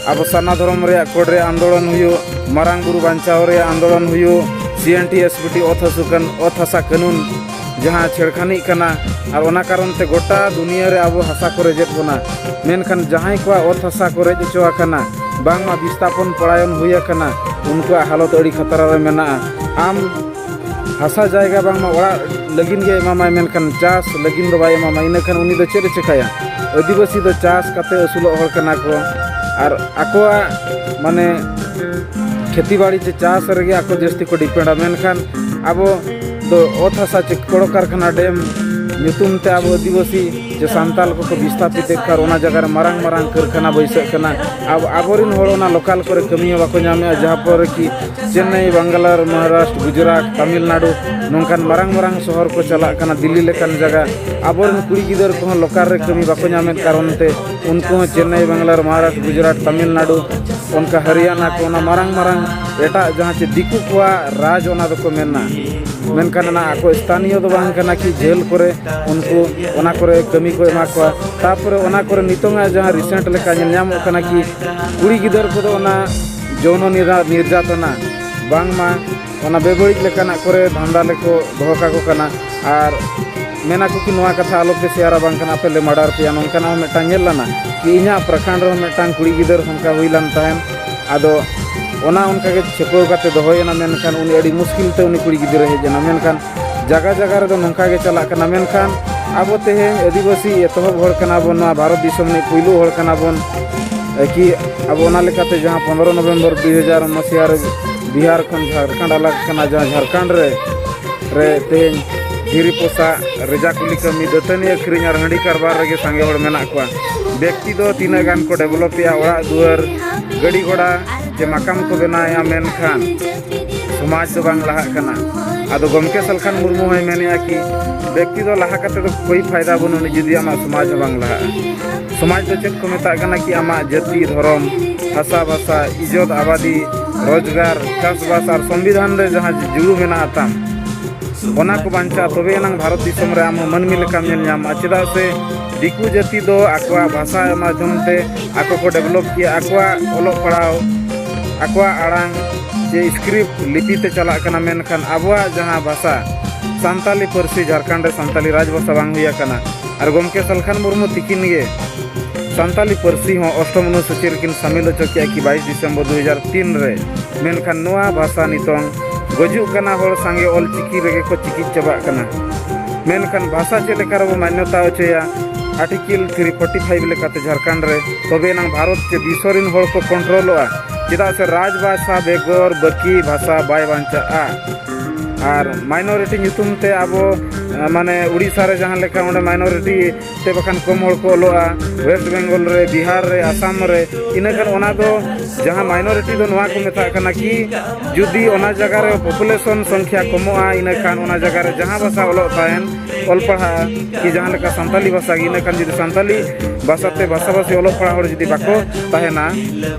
ᱟᱵᱚ ᱥᱟᱨᱱᱟ ᱫᱷᱚᱨᱚᱢ ᱨᱮᱭᱟᱜ ᱠᱳᱰ ᱨᱮ ᱟᱱᱫᱳᱞᱚᱱ ᱦᱩᱭᱩᱜ, ᱢᱟᱨᱟᱝ ᱵᱩᱨᱩ ᱵᱟᱧᱪᱟᱣ ᱨᱮᱭᱟᱜ ᱟᱱᱫᱳᱞᱚᱱ ᱦᱩᱭᱩᱜ, ᱥᱤ N T S P T ᱚᱛ ᱦᱟᱹᱥᱩ ᱠᱟᱱ-, ᱚᱛ ᱦᱟᱥᱟ ᱠᱟᱹᱱᱩᱱ ᱡᱟᱦᱟᱸ ᱪᱷᱮᱲᱠᱷᱟᱱᱤᱜ ᱠᱟᱱᱟ, ᱟᱨ ᱚᱱᱟ ᱠᱟᱨᱚᱱ ᱛᱮ ᱜᱚᱴᱟ ᱫᱩᱱᱤᱭᱟᱹ ᱨᱮ ᱟᱵᱚ ᱦᱟᱥᱟ ᱠᱚ ᱨᱮᱡᱮᱫ ᱵᱚᱱᱟ᱾ ᱢᱮᱱᱠᱷᱟᱱ ᱡᱟᱦᱟᱸᱭ ᱠᱚᱣᱟᱜ ᱚᱛ ᱦᱟᱥᱟ ᱠᱚ ᱨᱮᱡ ᱦᱚᱪᱚ ᱟᱠᱟᱱᱟ, ᱵᱟᱝᱢᱟ ᱵᱤᱥᱛᱟᱯᱚᱱ ᱯᱚᱲᱟᱭᱚᱱ ᱦᱩᱭ ᱟᱠᱟᱱᱟ, ᱩᱱᱠᱩᱣᱟᱜ ᱦᱟᱞᱚᱛ ᱟᱹᱰᱤ ᱠᱷᱟᱛᱨᱟ ᱨᱮ ᱢᱮᱱᱟᱜᱼᱟ᱾ ᱟᱢ ᱦᱟᱥᱟ ᱡᱟᱭᱜᱟ ᱵᱟᱝᱢᱟ ᱚᱲᱟᱜ ᱞᱟᱹᱜᱤᱫ ᱜᱮ ᱮᱢᱟᱢᱟᱭ, ᱢᱮᱱᱠᱷᱟᱱ ᱪᱟᱥ ᱞᱟᱹᱜᱤᱫ ᱫᱚ ᱵᱟᱭ ᱮᱢᱟᱢᱟ᱾ ᱤᱱᱟᱹᱠᱷᱟᱱ ᱩᱱᱤ ᱫᱚ ᱪᱮᱫ ᱮ ᱪᱮᱠᱟᱭᱟ? ᱟᱹᱫᱤᱵᱟᱹᱥᱤ ᱫᱚ ᱪᱟᱥ ᱠᱟᱛᱮ ᱟᱹᱥᱩᱞᱚᱜ ᱦᱚᱲ ᱠᱟᱱᱟ ᱠᱚ, ᱟᱨ ᱟᱠᱚᱣᱟᱜ ᱢᱟᱱᱮ ᱠᱷᱮᱛᱤ ᱵᱟᱲᱤ ᱪᱮ ᱪᱟᱥ ᱨᱮᱜᱮ ᱟᱠᱚ ᱡᱟᱹᱥᱛᱤ ᱠᱚ ᱰᱤᱯᱮᱱᱰᱟ᱾ ᱢᱮᱱᱠᱷᱟᱱ ᱟᱵᱚ ᱫᱚ ᱚᱛ ᱦᱟᱥᱟ ᱪᱮ ᱠᱚᱲᱚ ᱠᱟᱨᱠᱷᱟᱱᱟ ᱰᱮᱢ ᱧᱩᱛᱩᱢ ᱛᱮ ᱟᱵᱚ ᱟᱹᱫᱤᱵᱟᱹᱥᱤ ᱡᱮ ᱥᱟᱱᱛᱟᱞ ᱠᱚᱠᱚ ᱵᱤᱥᱛᱷᱟᱯᱤᱛᱮᱫ ᱠᱟᱱ, ᱚᱱᱟ ᱡᱟᱭᱜᱟ ᱨᱮ ᱢᱟᱨᱟᱝ ᱢᱟᱨᱟᱝ ᱠᱟᱹᱨᱠᱷᱟᱱᱟ ᱵᱟᱹᱭᱥᱟᱹᱜ ᱠᱟᱱᱟ᱾ ᱟᱵ-, ᱟᱵᱚᱨᱮᱱ ᱦᱚᱲ ᱚᱱᱟ ᱞᱳᱠᱟᱞ ᱠᱚᱨᱮ ᱠᱟᱹᱢᱤ ᱦᱚᱸ ᱵᱟᱠᱚ ᱧᱟᱢᱮᱫᱼᱟ, ᱡᱟᱦᱟᱸ ᱯᱚᱨᱮ ᱠᱤ ᱪᱮᱱᱱᱟᱭ, ᱵᱟᱝᱜᱟᱞᱳᱨ, ᱢᱚᱦᱟᱨᱟᱥᱴᱨ, ᱜᱩᱡᱽᱨᱟᱴ, ᱛᱟᱢᱤᱞᱱᱟᱲᱩ, ᱱᱚᱝᱠᱟᱱ ᱢᱟᱨᱟᱝ ᱢᱟᱨᱟᱝ ᱥᱚᱦᱚᱨ ᱠᱚ ᱪᱟᱞᱟᱜ ᱠᱟᱱᱟ, ᱫᱤᱞᱞᱤ ᱞᱮᱠᱟᱱ ᱡᱟᱭᱜᱟ᱾ ᱟᱵᱚᱨᱮᱱ ᱠᱩᱲᱤ ᱜᱤᱫᱟᱹᱨ ᱠᱚᱦᱚᱸ ᱞᱳᱠᱟᱞ ᱨᱮ ᱠᱟᱹᱢᱤ ᱵᱟᱠᱚ ᱧᱟᱢᱮᱫ ᱠᱟᱨᱚᱱ ᱛᱮ ᱩᱱᱠᱩ ᱦᱚᱸ ᱪᱮᱱᱱᱟᱭ, ᱵᱟᱝᱜᱟᱞᱳᱨ, ᱢᱚᱦᱟᱨᱟᱥᱴᱨ, ᱜᱩᱡᱽᱨᱟᱴ, ᱛᱟᱢᱤᱞᱱᱟᱲᱩ, ᱚᱱᱠᱟ ᱦᱚᱨᱤᱭᱟᱱᱟ ᱠᱚ, ᱚᱱᱟ ᱢᱟᱨᱟᱝ ᱢᱟᱨᱟᱝ ᱮᱴᱟᱜ ᱡᱟᱦᱟᱸ ᱪᱮ ᱫᱤᱠᱩ ᱠᱚᱣᱟᱜ ᱨᱟᱡᱽ, ᱚᱱᱟ ᱫᱚᱠᱚ ᱢᱮᱱᱟ᱾ ᱢᱮᱱᱠᱷᱟᱱ ᱚᱱᱟ ᱟᱠᱚ ᱥᱛᱷᱟᱱᱤᱭᱚ ᱫᱚ ᱵᱟᱝ ᱠᱟᱱᱟ ᱠᱤ ᱡᱷᱟᱹᱞ ᱠᱚᱨᱮ ᱩᱱᱠᱩ ᱚᱱᱟ ᱠᱚᱨᱮ ᱠᱟᱹᱢᱤ ᱠᱚ ᱮᱢᱟ ᱠᱚᱣᱟ᱾ ᱛᱟᱯᱚᱨᱮ ᱚᱱᱟ ᱠᱚᱨᱮ ᱱᱤᱛᱚᱝᱟᱜ ᱡᱟᱦᱟᱸ ᱨᱤᱥᱮᱱᱴ ᱞᱮᱠᱟ ᱧᱮᱞ ᱧᱟᱢᱚᱜ ᱠᱟᱱᱟ ᱠᱤ ᱠᱩᱲᱤ ᱜᱤᱫᱟᱹᱨ ᱠᱚᱫᱚ ᱚᱱᱟ ᱡᱚᱣᱱᱚ ᱱᱤᱨᱟ-, ᱱᱤᱨᱡᱟᱛᱚᱱᱟ, ᱵᱟᱝᱢᱟ ᱚᱱᱟ ᱵᱮᱵᱟᱹᱲᱤᱡ ᱞᱮᱠᱟᱱᱟᱜ ᱠᱚᱨᱮ ᱫᱷᱟᱱᱫᱟ ᱞᱮᱠᱚ ᱫᱚᱦᱚ ᱠᱟᱠᱚ ᱠᱟᱱᱟ᱾ ᱟᱨ ᱢᱮᱱᱟ ᱠᱚ ᱠᱤ ᱱᱚᱣᱟ ᱠᱟᱛᱷᱟ ᱟᱞᱚᱯᱮ ᱥᱮᱭᱟᱨᱟ, ᱵᱟᱝᱠᱷᱟᱱ ᱟᱯᱮ ᱞᱮ ᱢᱟᱨᱰᱟᱨ ᱯᱮᱭᱟ, ᱱᱚᱝᱠᱟᱱᱟᱜ ᱦᱚᱸ ᱢᱤᱫᱴᱟᱝ ᱧᱮᱞ ᱞᱮᱱᱟ ᱠᱤ ᱤᱧᱟᱹᱜ ᱯᱨᱚᱠᱷᱚᱸᱰ ᱨᱮᱦᱚᱸ ᱢᱤᱫᱴᱟᱝ ᱠᱩᱲᱤ ᱜᱤᱫᱟᱹᱨ ᱚᱱᱠᱟ ᱦᱩᱭ ᱞᱮᱱ ᱛᱟᱦᱮᱸᱫ᱾ ᱟᱫᱚ ᱚᱱᱟ ᱚᱱᱠᱟ ᱜᱮ ᱪᱷᱟᱹᱯᱟᱹᱣ ᱠᱟᱛᱮ ᱫᱚᱦᱚᱭᱮᱱᱟ, ᱢᱮᱱᱠᱷᱟᱱ ᱩᱱᱤ ᱟᱹᱰᱤ ᱢᱩᱥᱠᱤᱞ ᱛᱮ ᱩᱱᱤ ᱠᱩᱲᱤ ᱜᱤᱫᱽᱨᱟᱹ ᱦᱮᱡ ᱮᱱᱟ᱾ ᱢᱮᱱᱠᱷᱟᱱ ᱡᱟᱭᱜᱟ ᱡᱟᱭᱜᱟ ᱨᱮᱫᱚ ᱱᱚᱝᱠᱟ ᱜᱮ ᱪᱟᱞᱟᱜ ᱠᱟᱱᱟ᱾ ᱢᱮᱱᱠᱷᱟᱱ ᱟᱵᱚ ᱛᱮᱦᱮᱧ ᱟᱹᱫᱤᱵᱟᱹᱥᱤ ᱮᱛᱚᱦᱚᱵ ᱦᱚᱲ ᱠᱟᱱᱟ ᱵᱚᱱ, ᱱᱚᱣᱟ ᱵᱷᱟᱨᱚᱛ ᱫᱤᱥᱚᱢ ᱨᱤᱱᱤᱡ ᱯᱩᱭᱞᱩ ᱦᱚᱲ ᱠᱟᱱᱟ ᱵᱚᱱ᱾ ᱮ, ᱠᱤ ᱟᱵᱚ ᱚᱱᱟ ᱞᱮᱠᱟᱛᱮ ᱡᱟᱦᱟᱸ ᱯᱚᱱᱨᱚ ᱱᱚᱵᱷᱮᱢᱵᱚᱨ ᱫᱩᱭ ᱦᱟᱡᱟᱨ ᱢᱟᱹᱥᱤᱦᱟ ᱨᱮ ᱵᱤᱦᱟᱨ ᱠᱷᱚᱱ ᱡᱷᱟᱲᱠᱷᱚᱸᱰ ᱟᱞᱟᱜᱽ ᱠᱟᱱᱟ, ᱡᱟᱦᱟᱸ ᱡᱷᱟᱲᱠᱷᱚᱸᱰ ᱨᱮ, ᱨᱮ ᱛᱮᱦᱮᱧ ᱫᱷᱤᱨᱤ ᱯᱚᱥᱟᱜ, ᱨᱮᱡᱟ ᱠᱩᱞᱤ ᱠᱟᱹᱢᱤ, ᱫᱟᱹᱛᱟᱹᱱᱤ ᱟᱹᱠᱷᱨᱤᱧ ᱟᱨ ᱦᱟᱺᱰᱤ ᱠᱟᱨᱵᱟᱨ ᱨᱮᱜᱮ ᱥᱟᱸᱜᱮ ᱦᱚᱲ ᱢᱮᱱᱟᱜ ᱠᱚᱣᱟ᱾ ᱵᱮᱠᱛᱤ ᱫᱚ ᱛᱤᱱᱟᱹᱜ ᱜᱟᱱ ᱠᱚ ᱰᱮᱵᱷᱞᱚᱯᱮᱜᱼᱟ, ᱚᱲᱟᱜ ᱫᱩᱣᱟᱹᱨ, ᱜᱟᱹᱰᱤ ᱜᱷᱚᱲᱟ ᱪᱮ ᱢᱟᱠᱟᱢ ᱠᱚ ᱵᱮᱱᱟᱣᱮᱜᱼᱟ, ᱢᱮᱱᱠᱷᱟᱱ ᱥᱚᱢᱟᱡᱽ ᱫᱚ ᱵᱟᱝ ᱞᱟᱦᱟᱜ ᱠᱟᱱᱟ᱾ ᱟᱫᱚ ᱜᱚᱢᱠᱮ ᱥᱟᱞᱠᱷᱟᱱ ᱢᱩᱨᱢᱩ ᱦᱚᱸᱭ ᱢᱮᱱᱮᱜᱼᱟ ᱠᱤ ᱵᱮᱠᱛᱤ ᱫᱚ ᱞᱟᱦᱟ ᱠᱟᱛᱮ ᱫᱚ ᱠᱳᱭ ᱯᱷᱟᱭᱫᱟ ᱵᱟᱹᱱᱩᱜᱼᱟ ᱡᱩᱫᱤ ᱟᱢᱟᱜ ᱥᱚᱢᱟᱡᱽ ᱦᱚᱸ ᱵᱟᱝ ᱞᱟᱦᱟᱜᱼᱟ᱾ ᱥᱚᱢᱟᱡᱽ ᱫᱚ ᱪᱮᱫ ᱠᱚ ᱢᱮᱛᱟᱜ ᱠᱟᱱᱟ ᱠᱤ ᱟᱢᱟᱜ ᱡᱟᱹᱛᱤ, ᱫᱷᱚᱨᱚᱢ, ᱦᱟᱥᱟ ᱵᱷᱟᱥᱟ, ᱤᱡᱚᱛ ᱟᱵᱟᱫᱤ, ᱨᱳᱡᱽᱜᱟᱨ, ᱪᱟᱥᱵᱟᱥ ᱟᱨ ᱥᱚᱝᱵᱤᱫᱷᱟᱱ ᱨᱮ ᱡᱟᱦᱟᱸ ᱡᱩᱲᱩ ᱢᱮᱱᱟᱜᱼᱟ ᱛᱟᱢ, ᱚᱱᱟ ᱠᱚ ᱵᱟᱧᱪᱟᱜᱼᱟ, ᱛᱚᱵᱮ ᱮᱱᱟᱝ ᱵᱷᱟᱨᱚᱛ ᱫᱤᱥᱚᱢ ᱨᱮ ᱟᱢ ᱦᱚᱸ ᱢᱟᱹᱱᱢᱤ ᱞᱮᱠᱟᱢ ᱧᱮᱞ ᱧᱟᱢᱟ᱾ ᱪᱮᱫᱟᱜ ᱥᱮ ᱫᱤᱠᱩ ᱡᱟᱹᱛᱤ ᱫᱚ ᱟᱠᱚᱣᱟᱜ ᱵᱷᱟᱥᱟ ᱢᱟᱫᱽᱫᱷᱚᱢ ᱛᱮ ᱟᱠᱚ ᱠᱚ ᱰᱮᱵᱷᱞᱚᱯ ᱠᱮᱜᱼᱟ, ᱟᱠᱚᱣᱟᱜ ᱚᱞᱚᱜ ᱯᱟᱲᱦᱟᱣ, ᱟᱠᱚᱣᱟᱜ ᱟᱲᱟᱝ ᱪᱮ ᱥᱠᱨᱤᱯᱴ ᱞᱤᱯᱤ ᱛᱮ ᱪᱟᱞᱟᱜ ᱠᱟᱱᱟ, ᱢᱮᱱᱠᱷᱟᱱ ᱟᱵᱚᱣᱟᱜ ᱡᱟᱦᱟᱸ ᱵᱷᱟᱥᱟ, ᱥᱟᱱᱛᱟᱞᱤ ᱯᱟᱹᱨᱥᱤ ᱡᱷᱟᱲᱠᱷᱚᱸᱰ ᱨᱮ ᱥᱟᱱᱛᱟᱞᱤ ᱨᱟᱡᱽ ᱵᱷᱟᱥᱟ ᱵᱟᱝ ᱦᱩᱭ ᱟᱠᱟᱱᱟ᱾ ᱟᱨ ᱜᱚᱢᱠᱮ ᱥᱟᱞᱠᱷᱟᱱ ᱢᱩᱨᱢᱩ ᱛᱤᱠᱤᱱ ᱜᱮ ᱥᱟᱱᱛᱟᱞᱤ ᱯᱟᱹᱨᱥᱤ ᱦᱚᱸ ᱚᱥᱴᱚᱢ ᱚᱱᱩᱥᱩᱪᱤ ᱨᱮᱠᱤᱱ ᱥᱟᱢᱤᱞ ᱦᱚᱪᱚ ᱠᱮᱜᱼᱟ ᱠᱤ ᱵᱟᱭᱤᱥ ᱰᱤᱥᱮᱢᱵᱚᱨ ᱫᱩ ᱦᱟᱡᱟᱨ ᱛᱤᱱ ᱨᱮ᱾ ᱢᱮᱱᱠᱷᱟᱱ ᱱᱚᱣᱟ ᱵᱷᱟᱥᱟ ᱱᱤᱛᱚᱝ ᱜᱩᱡᱩᱜ ᱠᱟᱱᱟ ᱦᱚᱲ ᱥᱟᱸᱜᱮ ᱚᱞ ᱪᱤᱠᱤ ᱨᱮᱜᱮ ᱠᱚ ᱪᱤᱠᱤᱡ ᱪᱟᱵᱟᱜ ᱠᱟᱱᱟ᱾ ᱢᱮᱱᱠᱷᱟᱱ ᱵᱷᱟᱥᱟ ᱪᱮᱫ ᱞᱮᱠᱟ ᱨᱮᱵᱚ ᱢᱟᱱᱱᱚᱛᱟ ᱦᱚᱪᱚᱭᱟ? ᱟᱨᱴᱤᱠᱮᱞ ᱛᱷᱨᱤ ᱯᱷᱳᱨᱴᱤ ᱯᱷᱟᱭᱤᱵᱷ ᱞᱮᱠᱟᱛᱮ ᱡᱷᱟᱲᱠᱷᱚᱸᱰ ᱨᱮ, ᱛᱚᱵᱮ ᱮᱱᱟᱝ ᱵᱷᱟᱨᱚᱛ ᱪᱮ ᱵᱤᱥᱥᱚ ᱨᱤᱱ ᱦᱚᱲ ᱠᱚ ᱠᱚᱱᱴᱨᱳᱞᱚᱜᱼᱟ᱾ ᱪᱮᱫᱟᱜ ᱥᱮ ᱨᱟᱡᱽ ᱵᱷᱟᱥᱟ ᱵᱮᱜᱚᱨ ᱵᱟᱹᱠᱤ ᱵᱷᱟᱥᱟ ᱵᱟᱭ ᱵᱟᱧᱪᱟᱜᱼᱟ᱾ ᱟᱨ ᱢᱟᱭᱱᱚᱨᱤᱴᱤ ᱧᱩᱛᱩᱢ ᱛᱮ ᱟᱵᱚ, ᱢᱟᱱᱮ, ᱩᱲᱤᱥᱥᱟ ᱨᱮ ᱡᱟᱦᱟᱸ ᱞᱮᱠᱟ ᱚᱸᱰᱮ ᱢᱟᱭᱱᱚᱨᱤᱴᱤ ᱛᱮ ᱵᱟᱠᱷᱟᱱ ᱠᱚᱢ ᱦᱚᱲ ᱠᱚ ᱚᱞᱚᱜᱼᱟ, ᱳᱭᱮᱥᱴ ᱵᱮᱝᱜᱚᱞ ᱨᱮ, ᱵᱤᱦᱟᱨ ᱨᱮ, ᱟᱥᱟᱢ ᱨᱮ, ᱤᱱᱟᱹ ᱠᱷᱟᱱ ᱚᱱᱟ ᱫᱚ ᱡᱟᱦᱟᱸ ᱢᱟᱭᱱᱚᱨᱤᱴᱤ ᱫᱚ ᱱᱚᱣᱟ ᱠᱚ ᱢᱮᱛᱟᱜ ᱠᱟᱱᱟ ᱠᱤ ᱡᱩᱫᱤ ᱚᱱᱟ ᱡᱟᱭᱜᱟ ᱨᱮ ᱯᱚᱯᱩᱞᱮᱥᱚᱱ ᱥᱚᱝᱠᱷᱭᱟ ᱠᱚᱢᱚᱜᱼᱟ, ᱤᱱᱟᱹ ᱠᱷᱟᱱ ᱚᱱᱟ ᱡᱟᱭᱜᱟ ᱨᱮ ᱡᱟᱦᱟᱸ ᱵᱷᱟᱥᱟ ᱚᱞᱚᱜ ᱛᱟᱦᱮᱱ, ᱚᱞ ᱯᱟᱲᱦᱟᱜᱼᱟ, ᱠᱤ ᱡᱟᱦᱟᱸ ᱞᱮᱠᱟ ᱥᱟᱱᱛᱟᱞᱤ ᱵᱷᱟᱥᱟ ᱜᱮ, ᱤᱱᱟᱹ ᱠᱷᱟᱱ ᱡᱩᱫᱤ ᱥᱟᱱᱛᱟᱞᱤ ᱵᱷᱟᱥᱟ ᱛᱮ ᱵᱷᱟᱥᱟᱵᱷᱟᱥᱤ ᱚᱞᱚᱜ ᱯᱟᱲᱦᱟᱜ ᱦᱚᱲ ᱡᱩᱫᱤ ᱵᱟᱠᱚ ᱛᱟᱦᱮᱱᱟ,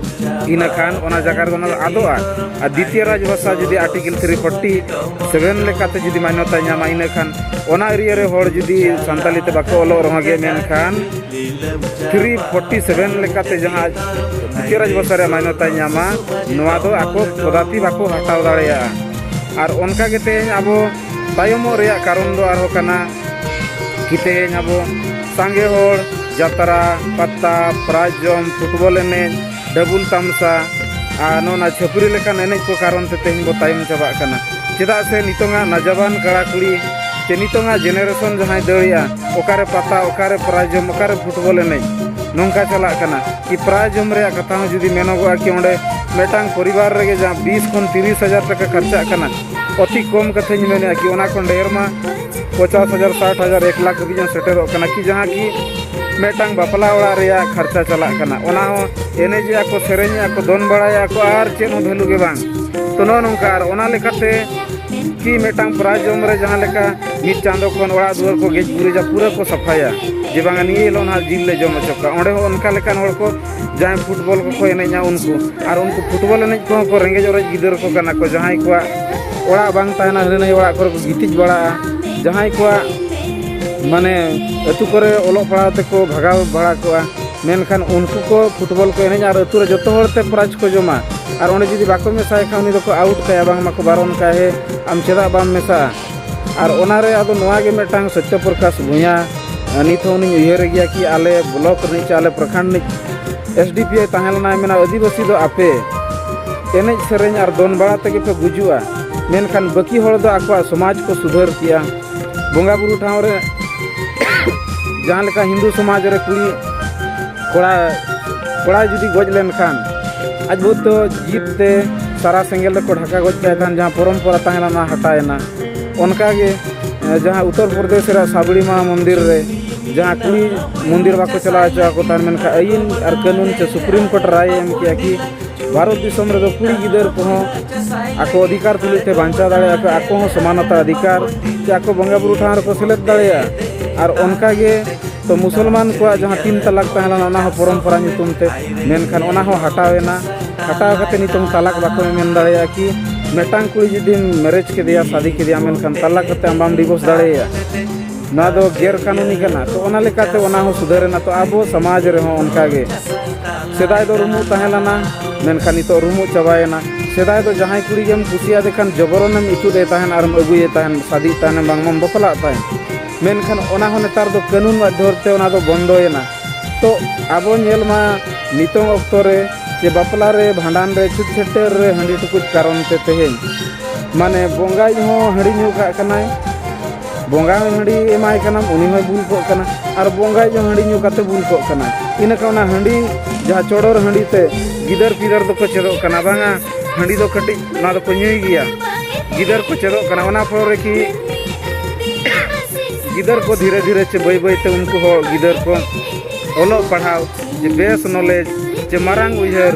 ᱤᱱᱟᱹ ᱠᱷᱟᱱ ᱚᱱᱟ ᱡᱟᱭᱜᱟ ᱨᱮᱫᱚ ᱚᱱᱟ ᱫᱚ ᱟᱫᱚᱜᱼᱟ᱾ ᱟᱨ ᱫᱤᱛᱤᱭᱚ ᱨᱟᱡᱽ ᱵᱷᱟᱥᱟ ᱡᱩᱫᱤ ᱟᱨᱴᱤᱠᱮᱞ ᱛᱷᱨᱤ ᱯᱷᱳᱨᱴᱤ ᱥᱮᱵᱷᱮᱱ ᱞᱮᱠᱟᱛᱮ ᱡᱩᱫᱤ ᱢᱟᱱᱱᱚᱛᱟᱭ ᱧᱟᱢᱟ, ᱤᱱᱟᱹ ᱠᱷᱟᱱ ᱚᱱᱟ ᱮᱨᱤᱭᱟ ᱨᱮ ᱦᱚᱲ ᱡᱩᱫᱤ ᱥᱟᱱᱛᱟᱞᱤ ᱛᱮ ᱵᱟᱠᱚ ᱚᱞᱚᱜ ᱨᱮᱦᱚᱸ ᱜᱮ, ᱢᱮᱱᱠᱷᱟᱱ ᱛᱷᱨᱤ ᱯᱷᱳᱨᱴᱤ ᱥᱮᱵᱷᱮᱱ ᱞᱮᱠᱟᱛᱮ ᱡᱟᱦᱟᱸ ᱫᱤᱛᱤᱭᱚ ᱨᱟᱡᱽ ᱵᱷᱟᱥᱟ ᱨᱮᱭᱟᱜ ᱢᱟᱱᱱᱚᱛᱟᱭ ᱧᱟᱢᱟ, ᱱᱚᱣᱟ ᱫᱚ ᱟᱠᱚ ᱠᱚᱫᱟᱯᱤ ᱵᱟᱠᱚ ᱦᱟᱛᱟᱣ ᱫᱟᱲᱮᱭᱟᱜᱼᱟ᱾ ᱟᱨ ᱚᱱᱠᱟ ᱜᱮ ᱛᱮᱦᱮᱧ ᱟᱵᱚ ᱛᱟᱭᱚᱢᱚᱜ ᱨᱮᱭᱟᱜ ᱠᱟᱨᱚᱱ ᱫᱚ ᱟᱨᱦᱚᱸ ᱠᱟᱱᱟ ᱠᱤ ᱛᱮᱦᱮᱧ ᱟᱵᱚ ᱥᱟᱸᱜᱮ ᱦᱚᱲ ᱡᱟᱛᱨᱟ, ᱯᱟᱛᱟ, ᱯᱨᱟᱭᱤᱡᱽ ᱡᱚᱢ, ᱯᱷᱩᱴᱵᱚᱞ ᱮᱱᱮᱡ, ᱰᱟᱵᱩᱞ ᱛᱟᱢᱥᱟ ᱟᱨ ᱱᱚᱜᱼᱚ ᱱᱟ ᱪᱷᱟᱹᱯᱨᱤ ᱞᱮᱠᱟᱱ ᱮᱱᱮᱡ ᱠᱚ ᱠᱟᱨᱚᱱ ᱛᱮ ᱛᱮᱦᱮᱧ ᱵᱚ ᱛᱟᱭᱚᱢ ᱪᱟᱵᱟᱜ ᱠᱟᱱᱟ᱾ ᱪᱮᱫᱟᱜ ᱥᱮ ᱱᱤᱛᱚᱝᱟᱜ ᱱᱟᱡᱟᱵᱟᱱ ᱠᱚᱲᱟ ᱠᱩᱲᱤ ᱪᱮ ᱱᱤᱛᱚᱝᱟᱜ ᱡᱮᱱᱟᱨᱮᱥᱚᱱ ᱡᱟᱦᱟᱸᱭ ᱫᱟᱹᱲᱮᱜᱼᱟ, ᱚᱠᱟᱨᱮ ᱯᱟᱛᱟ, ᱚᱠᱟᱨᱮ ᱯᱨᱟᱭᱤᱡᱽ ᱡᱚᱢ, ᱚᱠᱟᱨᱮ ᱯᱷᱩᱴᱵᱚᱞ ᱮᱱᱮᱡ, ᱱᱚᱝᱠᱟ ᱪᱟᱞᱟᱜ ᱠᱟᱱᱟ᱾ ᱠᱤ ᱯᱨᱟᱭᱤᱡᱽ ᱡᱚᱢ ᱨᱮᱭᱟᱜ ᱠᱟᱛᱷᱟ ᱦᱚᱸ ᱡᱩᱫᱤ ᱢᱮᱱᱚᱜᱚᱜᱼᱟ ᱠᱤ ᱚᱸᱰᱮ ᱢᱤᱫᱴᱟᱝ ᱯᱚᱨᱤᱵᱟᱨ ᱨᱮᱜᱮ ᱡᱟᱦᱟᱸ ᱵᱤᱥ ᱠᱷᱚᱱ ᱛᱤᱨᱤᱥ ᱦᱟᱡᱟᱨ ᱴᱟᱠᱟ ᱠᱷᱚᱨᱪᱟᱜ ᱠᱟᱱᱟ, ᱚᱛᱤ ᱠᱚᱢ ᱠᱟᱛᱷᱟᱧ ᱢᱮᱱᱮᱫᱼᱟ ᱠᱤ ᱚᱱᱟ ᱠᱷᱚᱱ ᱰᱷᱮᱨ ᱢᱟ ᱯᱚᱪᱟᱥ ᱦᱟᱡᱟᱨ, ᱥᱟᱴ ᱦᱟᱡᱟᱨ, ᱮᱠ ᱞᱟᱠᱷ ᱦᱟᱹᱵᱤᱡ ᱦᱚᱸ ᱥᱮᱴᱮᱨᱚᱜ ᱠᱟᱱᱟ ᱠᱤ ᱡᱟᱦᱟᱸ ᱠᱤ ᱢᱤᱫᱴᱟᱝ ᱵᱟᱯᱞᱟ ᱚᱲᱟᱜ ᱨᱮᱭᱟᱜ ᱠᱷᱚᱨᱪᱟ ᱪᱟᱞᱟᱜ ᱠᱟᱱᱟ᱾ ᱚᱱᱟ ᱦᱚᱸ ᱮᱱᱮᱡᱮᱜᱼᱟ ᱠᱚ, ᱥᱮᱨᱮᱧᱮᱜᱼᱟ ᱠᱚ, ᱫᱚᱱ ᱵᱟᱲᱟᱭᱮᱜᱼᱟ ᱠᱚ ᱟᱨ ᱪᱮᱫ ᱦᱚᱸ ᱵᱷᱮᱞᱩ ᱜᱮ ᱵᱟᱝ᱾ ᱛᱚ ᱱᱚᱜᱼᱚ ᱱᱚᱝᱠᱟ, ᱟᱨ ᱚᱱᱟ ᱞᱮᱠᱟᱛᱮ ᱠᱤ ᱢᱤᱫᱴᱟᱝ ᱯᱨᱟᱭᱤᱡᱽ ᱡᱚᱢ ᱨᱮ ᱡᱟᱦᱟᱸ ᱞᱮᱠᱟ ᱢᱤᱫ ᱪᱟᱸᱫᱚ ᱠᱷᱚᱱ ᱚᱲᱟᱜ ᱫᱩᱣᱟᱹᱨ ᱠᱚ ᱜᱮᱡ ᱜᱩᱨᱤᱡᱟ, ᱯᱩᱨᱟᱹ ᱠᱚ ᱥᱟᱯᱷᱟᱭᱟ ᱡᱮ ᱵᱟᱝᱟ ᱱᱤᱭᱟᱹ ᱦᱤᱞᱳᱜ ᱱᱟᱦᱟᱜ ᱡᱤᱞ ᱞᱮ ᱡᱚᱢ ᱦᱚᱪᱚ ᱠᱚᱣᱟ᱾ ᱚᱸᱰᱮ ᱦᱚᱸ ᱚᱱᱠᱟ ᱞᱮᱠᱟᱱ ᱦᱚᱲ ᱠᱚ ᱡᱟᱦᱟᱸᱭ ᱯᱷᱩᱴᱵᱚᱞ ᱠᱚᱠᱚ ᱮᱱᱮᱡᱼᱟ ᱩᱱᱠᱩ, ᱟᱨ ᱩᱱᱠᱩ ᱯᱷᱩᱴᱵᱚᱞ ᱮᱱᱮᱡ ᱠᱚᱦᱚᱸ ᱠᱚ ᱨᱮᱸᱜᱮᱡ ᱚᱨᱮᱡ ᱜᱤᱫᱟᱹᱨ ᱠᱚ ᱠᱟᱱᱟ ᱠᱚ, ᱡᱟᱦᱟᱸᱭ ᱠᱚᱣᱟᱜ ᱚᱲᱟᱜ ᱵᱟᱝ ᱛᱟᱦᱮᱱᱟ, ᱦᱟᱹᱱᱤ ᱱᱟᱹᱭ ᱚᱲᱟᱜ ᱠᱚᱨᱮ ᱠᱚ ᱜᱤᱛᱤᱡ ᱵᱟᱲᱟᱜᱼᱟ, ᱡᱟᱦᱟᱸᱭ ᱠᱚᱣᱟᱜ ᱢᱟᱱᱮ ᱟᱹᱛᱩ ᱠᱚᱨᱮ ᱚᱞᱚᱜ ᱯᱟᱲᱦᱟᱣ ᱛᱮᱠᱚ ᱵᱷᱟᱜᱟᱣ ᱵᱟᱲᱟ ᱠᱚᱜᱼᱟ, ᱢᱮᱱᱠᱷᱟᱱ ᱩᱱᱠᱩ ᱠᱚ ᱯᱷᱩᱴᱵᱚᱞ ᱠᱚ ᱮᱱᱮᱡᱼᱟ ᱟᱨ ᱟᱹᱛᱩ ᱨᱮ ᱡᱚᱛᱚ ᱦᱚᱲ ᱛᱮ ᱯᱨᱟᱭᱤᱡᱽ ᱠᱚ ᱡᱚᱢᱟ᱾ ᱟᱨ ᱚᱸᱰᱮ ᱡᱩᱫᱤ ᱵᱟᱠᱚ ᱢᱮᱥᱟᱭ ᱠᱷᱟᱱ ᱩᱱᱤ ᱫᱚᱠᱚ ᱟᱣᱩᱴ ᱠᱟᱭᱟ, ᱵᱟᱝ ᱢᱟᱠᱚ ᱵᱟᱨᱚᱱ ᱠᱟᱭᱟ, "ᱦᱮ, ᱟᱢ ᱪᱮᱫᱟᱜ ᱵᱟᱢ ᱢᱮᱥᱟᱜᱼᱟ?" ᱟᱨ ᱚᱱᱟᱨᱮ ᱟᱫᱚ ᱱᱚᱣᱟ ᱜᱮ ᱢᱤᱫᱴᱟᱝ ᱥᱚᱛᱭᱚ ᱯᱨᱚᱠᱟᱥ ᱵᱷᱩᱭᱟ, ᱱᱤᱛ ᱦᱚᱸ ᱩᱱᱤᱧ ᱩᱭᱦᱟᱹᱨᱮ ᱜᱮᱭᱟ ᱠᱤ ᱟᱞᱮ ᱵᱞᱚᱠ ᱨᱤᱱᱤᱡ ᱪᱮ ᱟᱞᱮ ᱯᱨᱚᱠᱷᱚᱸᱰ ᱨᱤᱱᱤᱡ ᱮᱥ ᱰᱤ ᱯᱤ ᱳᱭ ᱛᱟᱦᱮᱸ ᱞᱮᱱᱟᱭ, ᱢᱮᱱᱟ, "ᱟᱹᱫᱤᱵᱟᱹᱥᱤ ᱫᱚ ᱟᱯᱮ ᱮᱱᱮᱡ ᱥᱮᱨᱮᱧ ᱟᱨ ᱫᱚᱱ ᱵᱟᱲᱟ ᱛᱮᱜᱮ ᱯᱮ ᱜᱩᱡᱩᱜᱼᱟ, ᱢᱮᱱᱠᱷᱟᱱ ᱵᱟᱹᱠᱤ ᱦᱚᱲ ᱫᱚ ᱟᱠᱚᱣᱟᱜ ᱥᱚᱢᱟᱡᱽ ᱠᱚ ᱥᱩᱫᱷᱟᱹᱨ ᱠᱮᱜᱼᱟ, ᱵᱚᱸᱜᱟ ᱵᱩᱨᱩ ᱴᱷᱟᱶ ᱨᱮ ᱡᱟᱦᱟᱸ ᱞᱮᱠᱟ ᱦᱤᱱᱫᱩ ᱥᱚᱢᱟᱡᱽ ᱨᱮ ᱠᱩᱲᱤ ᱠᱚᱲᱟ, ᱠᱚᱲᱟᱭ ᱡᱩᱫᱤ ᱜᱚᱡ ᱞᱮᱱᱠᱷᱟᱱ ᱟᱡ ᱵᱟᱹᱦᱩ ᱫᱚ ᱡᱤᱯ ᱛᱮ ᱛᱟᱨᱟ ᱥᱮᱸᱜᱮᱞ ᱨᱮᱠᱚ ᱰᱷᱟᱠᱟ ᱜᱚᱡ ᱠᱟᱭ ᱛᱟᱦᱮᱱ, ᱡᱟᱦᱟᱸ ᱯᱚᱨᱚᱢᱯᱚᱨᱟ ᱛᱟᱦᱮᱸ ᱞᱮᱱᱟ, ᱦᱟᱴᱟᱣᱮᱱᱟ᱾ ᱚᱱᱠᱟᱜᱮ ᱮ, ᱡᱟᱦᱟᱸ ᱩᱛᱛᱚᱨ ᱯᱨᱚᱫᱮᱥ ᱨᱮᱭᱟᱜ ᱥᱟᱵᱲᱤ ᱢᱟ ᱢᱚᱱᱫᱤᱨ ᱨᱮ ᱡᱟᱦᱟᱸ ᱠᱩᱲᱤ ᱢᱚᱱᱫᱤᱨ ᱵᱟᱠᱚ ᱪᱟᱞᱟᱣ ᱦᱚᱪᱚ ᱟᱠᱚ ᱛᱟᱦᱮᱱ, ᱢᱮᱱᱠᱷᱟᱱ ᱟᱹᱭᱤᱱ ᱟᱨ ᱠᱟᱹᱱᱩᱱ ᱥᱮ ᱥᱩᱯᱨᱤᱢ ᱠᱳᱨᱴ ᱨᱟᱭ ᱮ ᱮᱢ ᱠᱮᱜᱼᱟ ᱠᱤ ᱵᱷᱟᱨᱚᱛ ᱫᱤᱥᱚᱢ ᱨᱮᱫᱚ ᱠᱩᱲᱤ ᱜᱤᱫᱟᱹᱨ ᱠᱚᱦᱚᱸ ᱟᱠᱚ ᱚᱫᱷᱤᱠᱟᱨ ᱛᱩᱞᱩᱡ ᱛᱮ ᱵᱟᱧᱪᱟᱣ ᱫᱟᱲᱮᱭᱟᱜᱼᱟ ᱠᱚ, ᱟᱠᱚ ᱦᱚᱸ ᱥᱚᱢᱟᱱᱚᱛᱟ ᱚᱫᱷᱤᱠᱟᱨ ᱥᱮ ᱟᱠᱚ ᱵᱚᱸᱜᱟ ᱵᱩᱨᱩ ᱴᱷᱟᱶ ᱨᱮᱠᱚ ᱥᱮᱞᱮᱫ ᱫᱟᱲᱮᱭᱟᱜᱼᱟ᱾ ᱟᱨ ᱚᱱᱠᱟᱜᱮ ᱛᱚ ᱢᱩᱥᱚᱞᱢᱟᱱ ᱠᱚᱣᱟᱜ ᱡᱟᱦᱟᱸ ᱛᱤᱱ ᱛᱟᱞᱟᱠ ᱛᱟᱦᱮᱸ ᱞᱮᱱᱟ, ᱚᱱᱟ ᱦᱚᱸ ᱯᱚᱨᱚᱢᱯᱚᱨᱟ ᱧᱩᱛᱩᱢ ᱛᱮ, ᱢᱮᱱᱠᱷᱟᱱ ᱚᱱᱟ ᱦᱚᱸ ᱦᱟᱴᱟᱣ ᱮᱱᱟ᱾ ᱦᱟᱴᱟᱣ ᱠᱟᱛᱮ ᱱᱤᱛᱚᱝ ᱛᱟᱞᱟᱠ ᱵᱟᱠᱚ ᱢᱮᱱ ᱫᱟᱲᱮᱭᱟᱜᱼᱟ ᱠᱤ ᱢᱤᱫᱴᱟᱝ ᱠᱩᱲᱤ ᱡᱩᱫᱤᱢ ᱢᱮᱨᱮᱡᱽ ᱠᱮᱫᱮᱭᱟ, ᱥᱟᱫᱤ ᱠᱮᱫᱮᱭᱟ, ᱢᱮᱱᱠᱷᱟᱱ ᱛᱟᱞᱟᱠ ᱠᱟᱛᱮ ᱟᱢ ᱵᱟᱢ ᱰᱤᱵᱳᱨᱥ ᱫᱟᱲᱮᱭᱟᱭᱟ᱾ ᱱᱚᱣᱟ ᱫᱚ ᱜᱮᱨ ᱠᱟᱹᱱᱩᱱᱤ ᱠᱟᱱᱟ᱾ ᱛᱚ ᱚᱱᱟ ᱞᱮᱠᱟᱛᱮ ᱚᱱᱟ ᱦᱚᱸ ᱥᱩᱫᱷᱟᱹᱨ ᱮᱱᱟ᱾ ᱛᱚ ᱟᱵᱚ ᱥᱚᱢᱟᱡᱽ ᱨᱮᱦᱚᱸ ᱚᱱᱠᱟᱜᱮ ᱥᱮᱫᱟᱭ ᱫᱚ ᱨᱩᱢᱩᱜ ᱛᱟᱦᱮᱸ ᱞᱮᱱᱟ, ᱢᱮᱱᱠᱷᱟᱱ ᱱᱤᱛᱚᱜ ᱨᱩᱢᱩᱜ ᱪᱟᱵᱟᱭᱮᱱᱟ᱾ ᱥᱮᱫᱟᱭ ᱫᱚ ᱡᱟᱦᱟᱸᱭ ᱠᱩᱲᱤ ᱜᱮᱢ ᱠᱩᱥᱤᱭᱟᱫᱮ ᱠᱷᱟᱱ ᱡᱚᱵᱚᱨᱚᱱᱮᱢ ᱤᱛᱩᱫ ᱮ ᱛᱟᱦᱮᱱ ᱟᱨᱮᱢ ᱟᱹᱜᱩᱭᱮ ᱛᱟᱦᱮᱱ, ᱥᱟᱫᱤᱭᱮ ᱛᱟᱦᱮᱱ, ᱵᱟᱝᱢᱟᱢ ᱵᱟᱯᱞᱟᱜ ᱛᱟᱦᱮᱱ᱾ ᱢᱮᱱᱠᱷᱟᱱ ᱚᱱᱟ ᱦᱚᱸ ᱱᱮᱛᱟᱨ ᱫᱚ ᱠᱟᱹᱱᱩᱱ ᱢᱟᱫᱽᱫᱷᱚᱢ ᱛᱮ ᱚᱱᱟ ᱫᱚ ᱵᱚᱱᱫᱚᱭᱮᱱᱟ᱾ ᱛᱚ ᱟᱵᱚ ᱧᱮᱞ ᱢᱟ ᱱᱤᱛᱚᱝ ᱚᱠᱛᱚ ᱨᱮ ᱡᱮ ᱵᱟᱯᱞᱟ ᱨᱮ, ᱵᱷᱟᱸᱰᱟᱱ ᱨᱮ, ᱪᱷᱩᱛ ᱪᱷᱟᱹᱴᱭᱟᱹᱨ ᱨᱮ ᱦᱟᱺᱰᱤ ᱴᱩᱠᱩᱡ ᱠᱟᱨᱚᱱ ᱛᱮ ᱛᱮᱦᱮᱧ ᱢᱟᱱᱮ ᱵᱚᱸᱜᱟᱭᱤᱡ ᱦᱚᱸ ᱦᱟᱺᱰᱤ ᱧᱩ ᱠᱟᱜ ᱠᱟᱱᱟᱭ, ᱵᱚᱸᱜᱟ ᱦᱚᱸ ᱦᱟᱺᱰᱤ ᱮᱢᱟᱭ ᱠᱟᱱᱟᱢ, ᱩᱱᱤ ᱦᱚᱸᱭ ᱵᱩᱞ ᱠᱚᱜ ᱠᱟᱱᱟ, ᱟᱨ ᱵᱚᱸᱜᱟᱭᱤᱡ ᱦᱚᱸ ᱦᱟᱺᱰᱤ ᱧᱩ ᱠᱟᱛᱮ ᱵᱩᱞ ᱠᱚᱜ ᱠᱟᱱᱟ᱾ ᱤᱱᱟᱹ ᱠᱷᱟᱱ ᱚᱱᱟ ᱦᱟᱺᱰᱤ, ᱡᱟᱦᱟᱸ ᱪᱚᱰᱚᱨ ᱦᱟᱺᱰᱤ ᱛᱮ ᱜᱤᱫᱟᱹᱨ ᱯᱤᱫᱟᱹᱨ ᱫᱚᱠᱚ ᱪᱮᱫᱚᱜ ᱠᱟᱱᱟ, ᱵᱟᱝᱟ ᱦᱟᱺᱰᱤ ᱫᱚ ᱠᱟᱹᱴᱤᱡ ᱚᱱᱟ ᱫᱚᱠᱚ ᱧᱩᱭ ᱜᱮᱭᱟ, ᱜᱤᱫᱟᱹᱨ ᱠᱚ ᱪᱮᱫᱚᱜ ᱠᱟᱱᱟ᱾ ᱚᱱᱟ ᱯᱚᱨᱮ ᱠᱤ ᱜᱤᱫᱟᱹᱨ ᱠᱚ ᱫᱷᱤᱨᱮ ᱫᱷᱤᱨᱮ ᱪᱮ ᱵᱟᱹᱭ ᱵᱟᱹᱭ ᱛᱮ ᱩᱱᱠᱩ ᱦᱚᱸ ᱜᱤᱫᱟᱹᱨ ᱠᱚ ᱚᱞᱚᱜ ᱯᱟᱲᱦᱟᱣ ᱪᱮ ᱵᱮᱥ ᱱᱚᱞᱮᱡᱽ ᱪᱮ ᱢᱟᱨᱟᱝ ᱩᱭᱦᱟᱹᱨ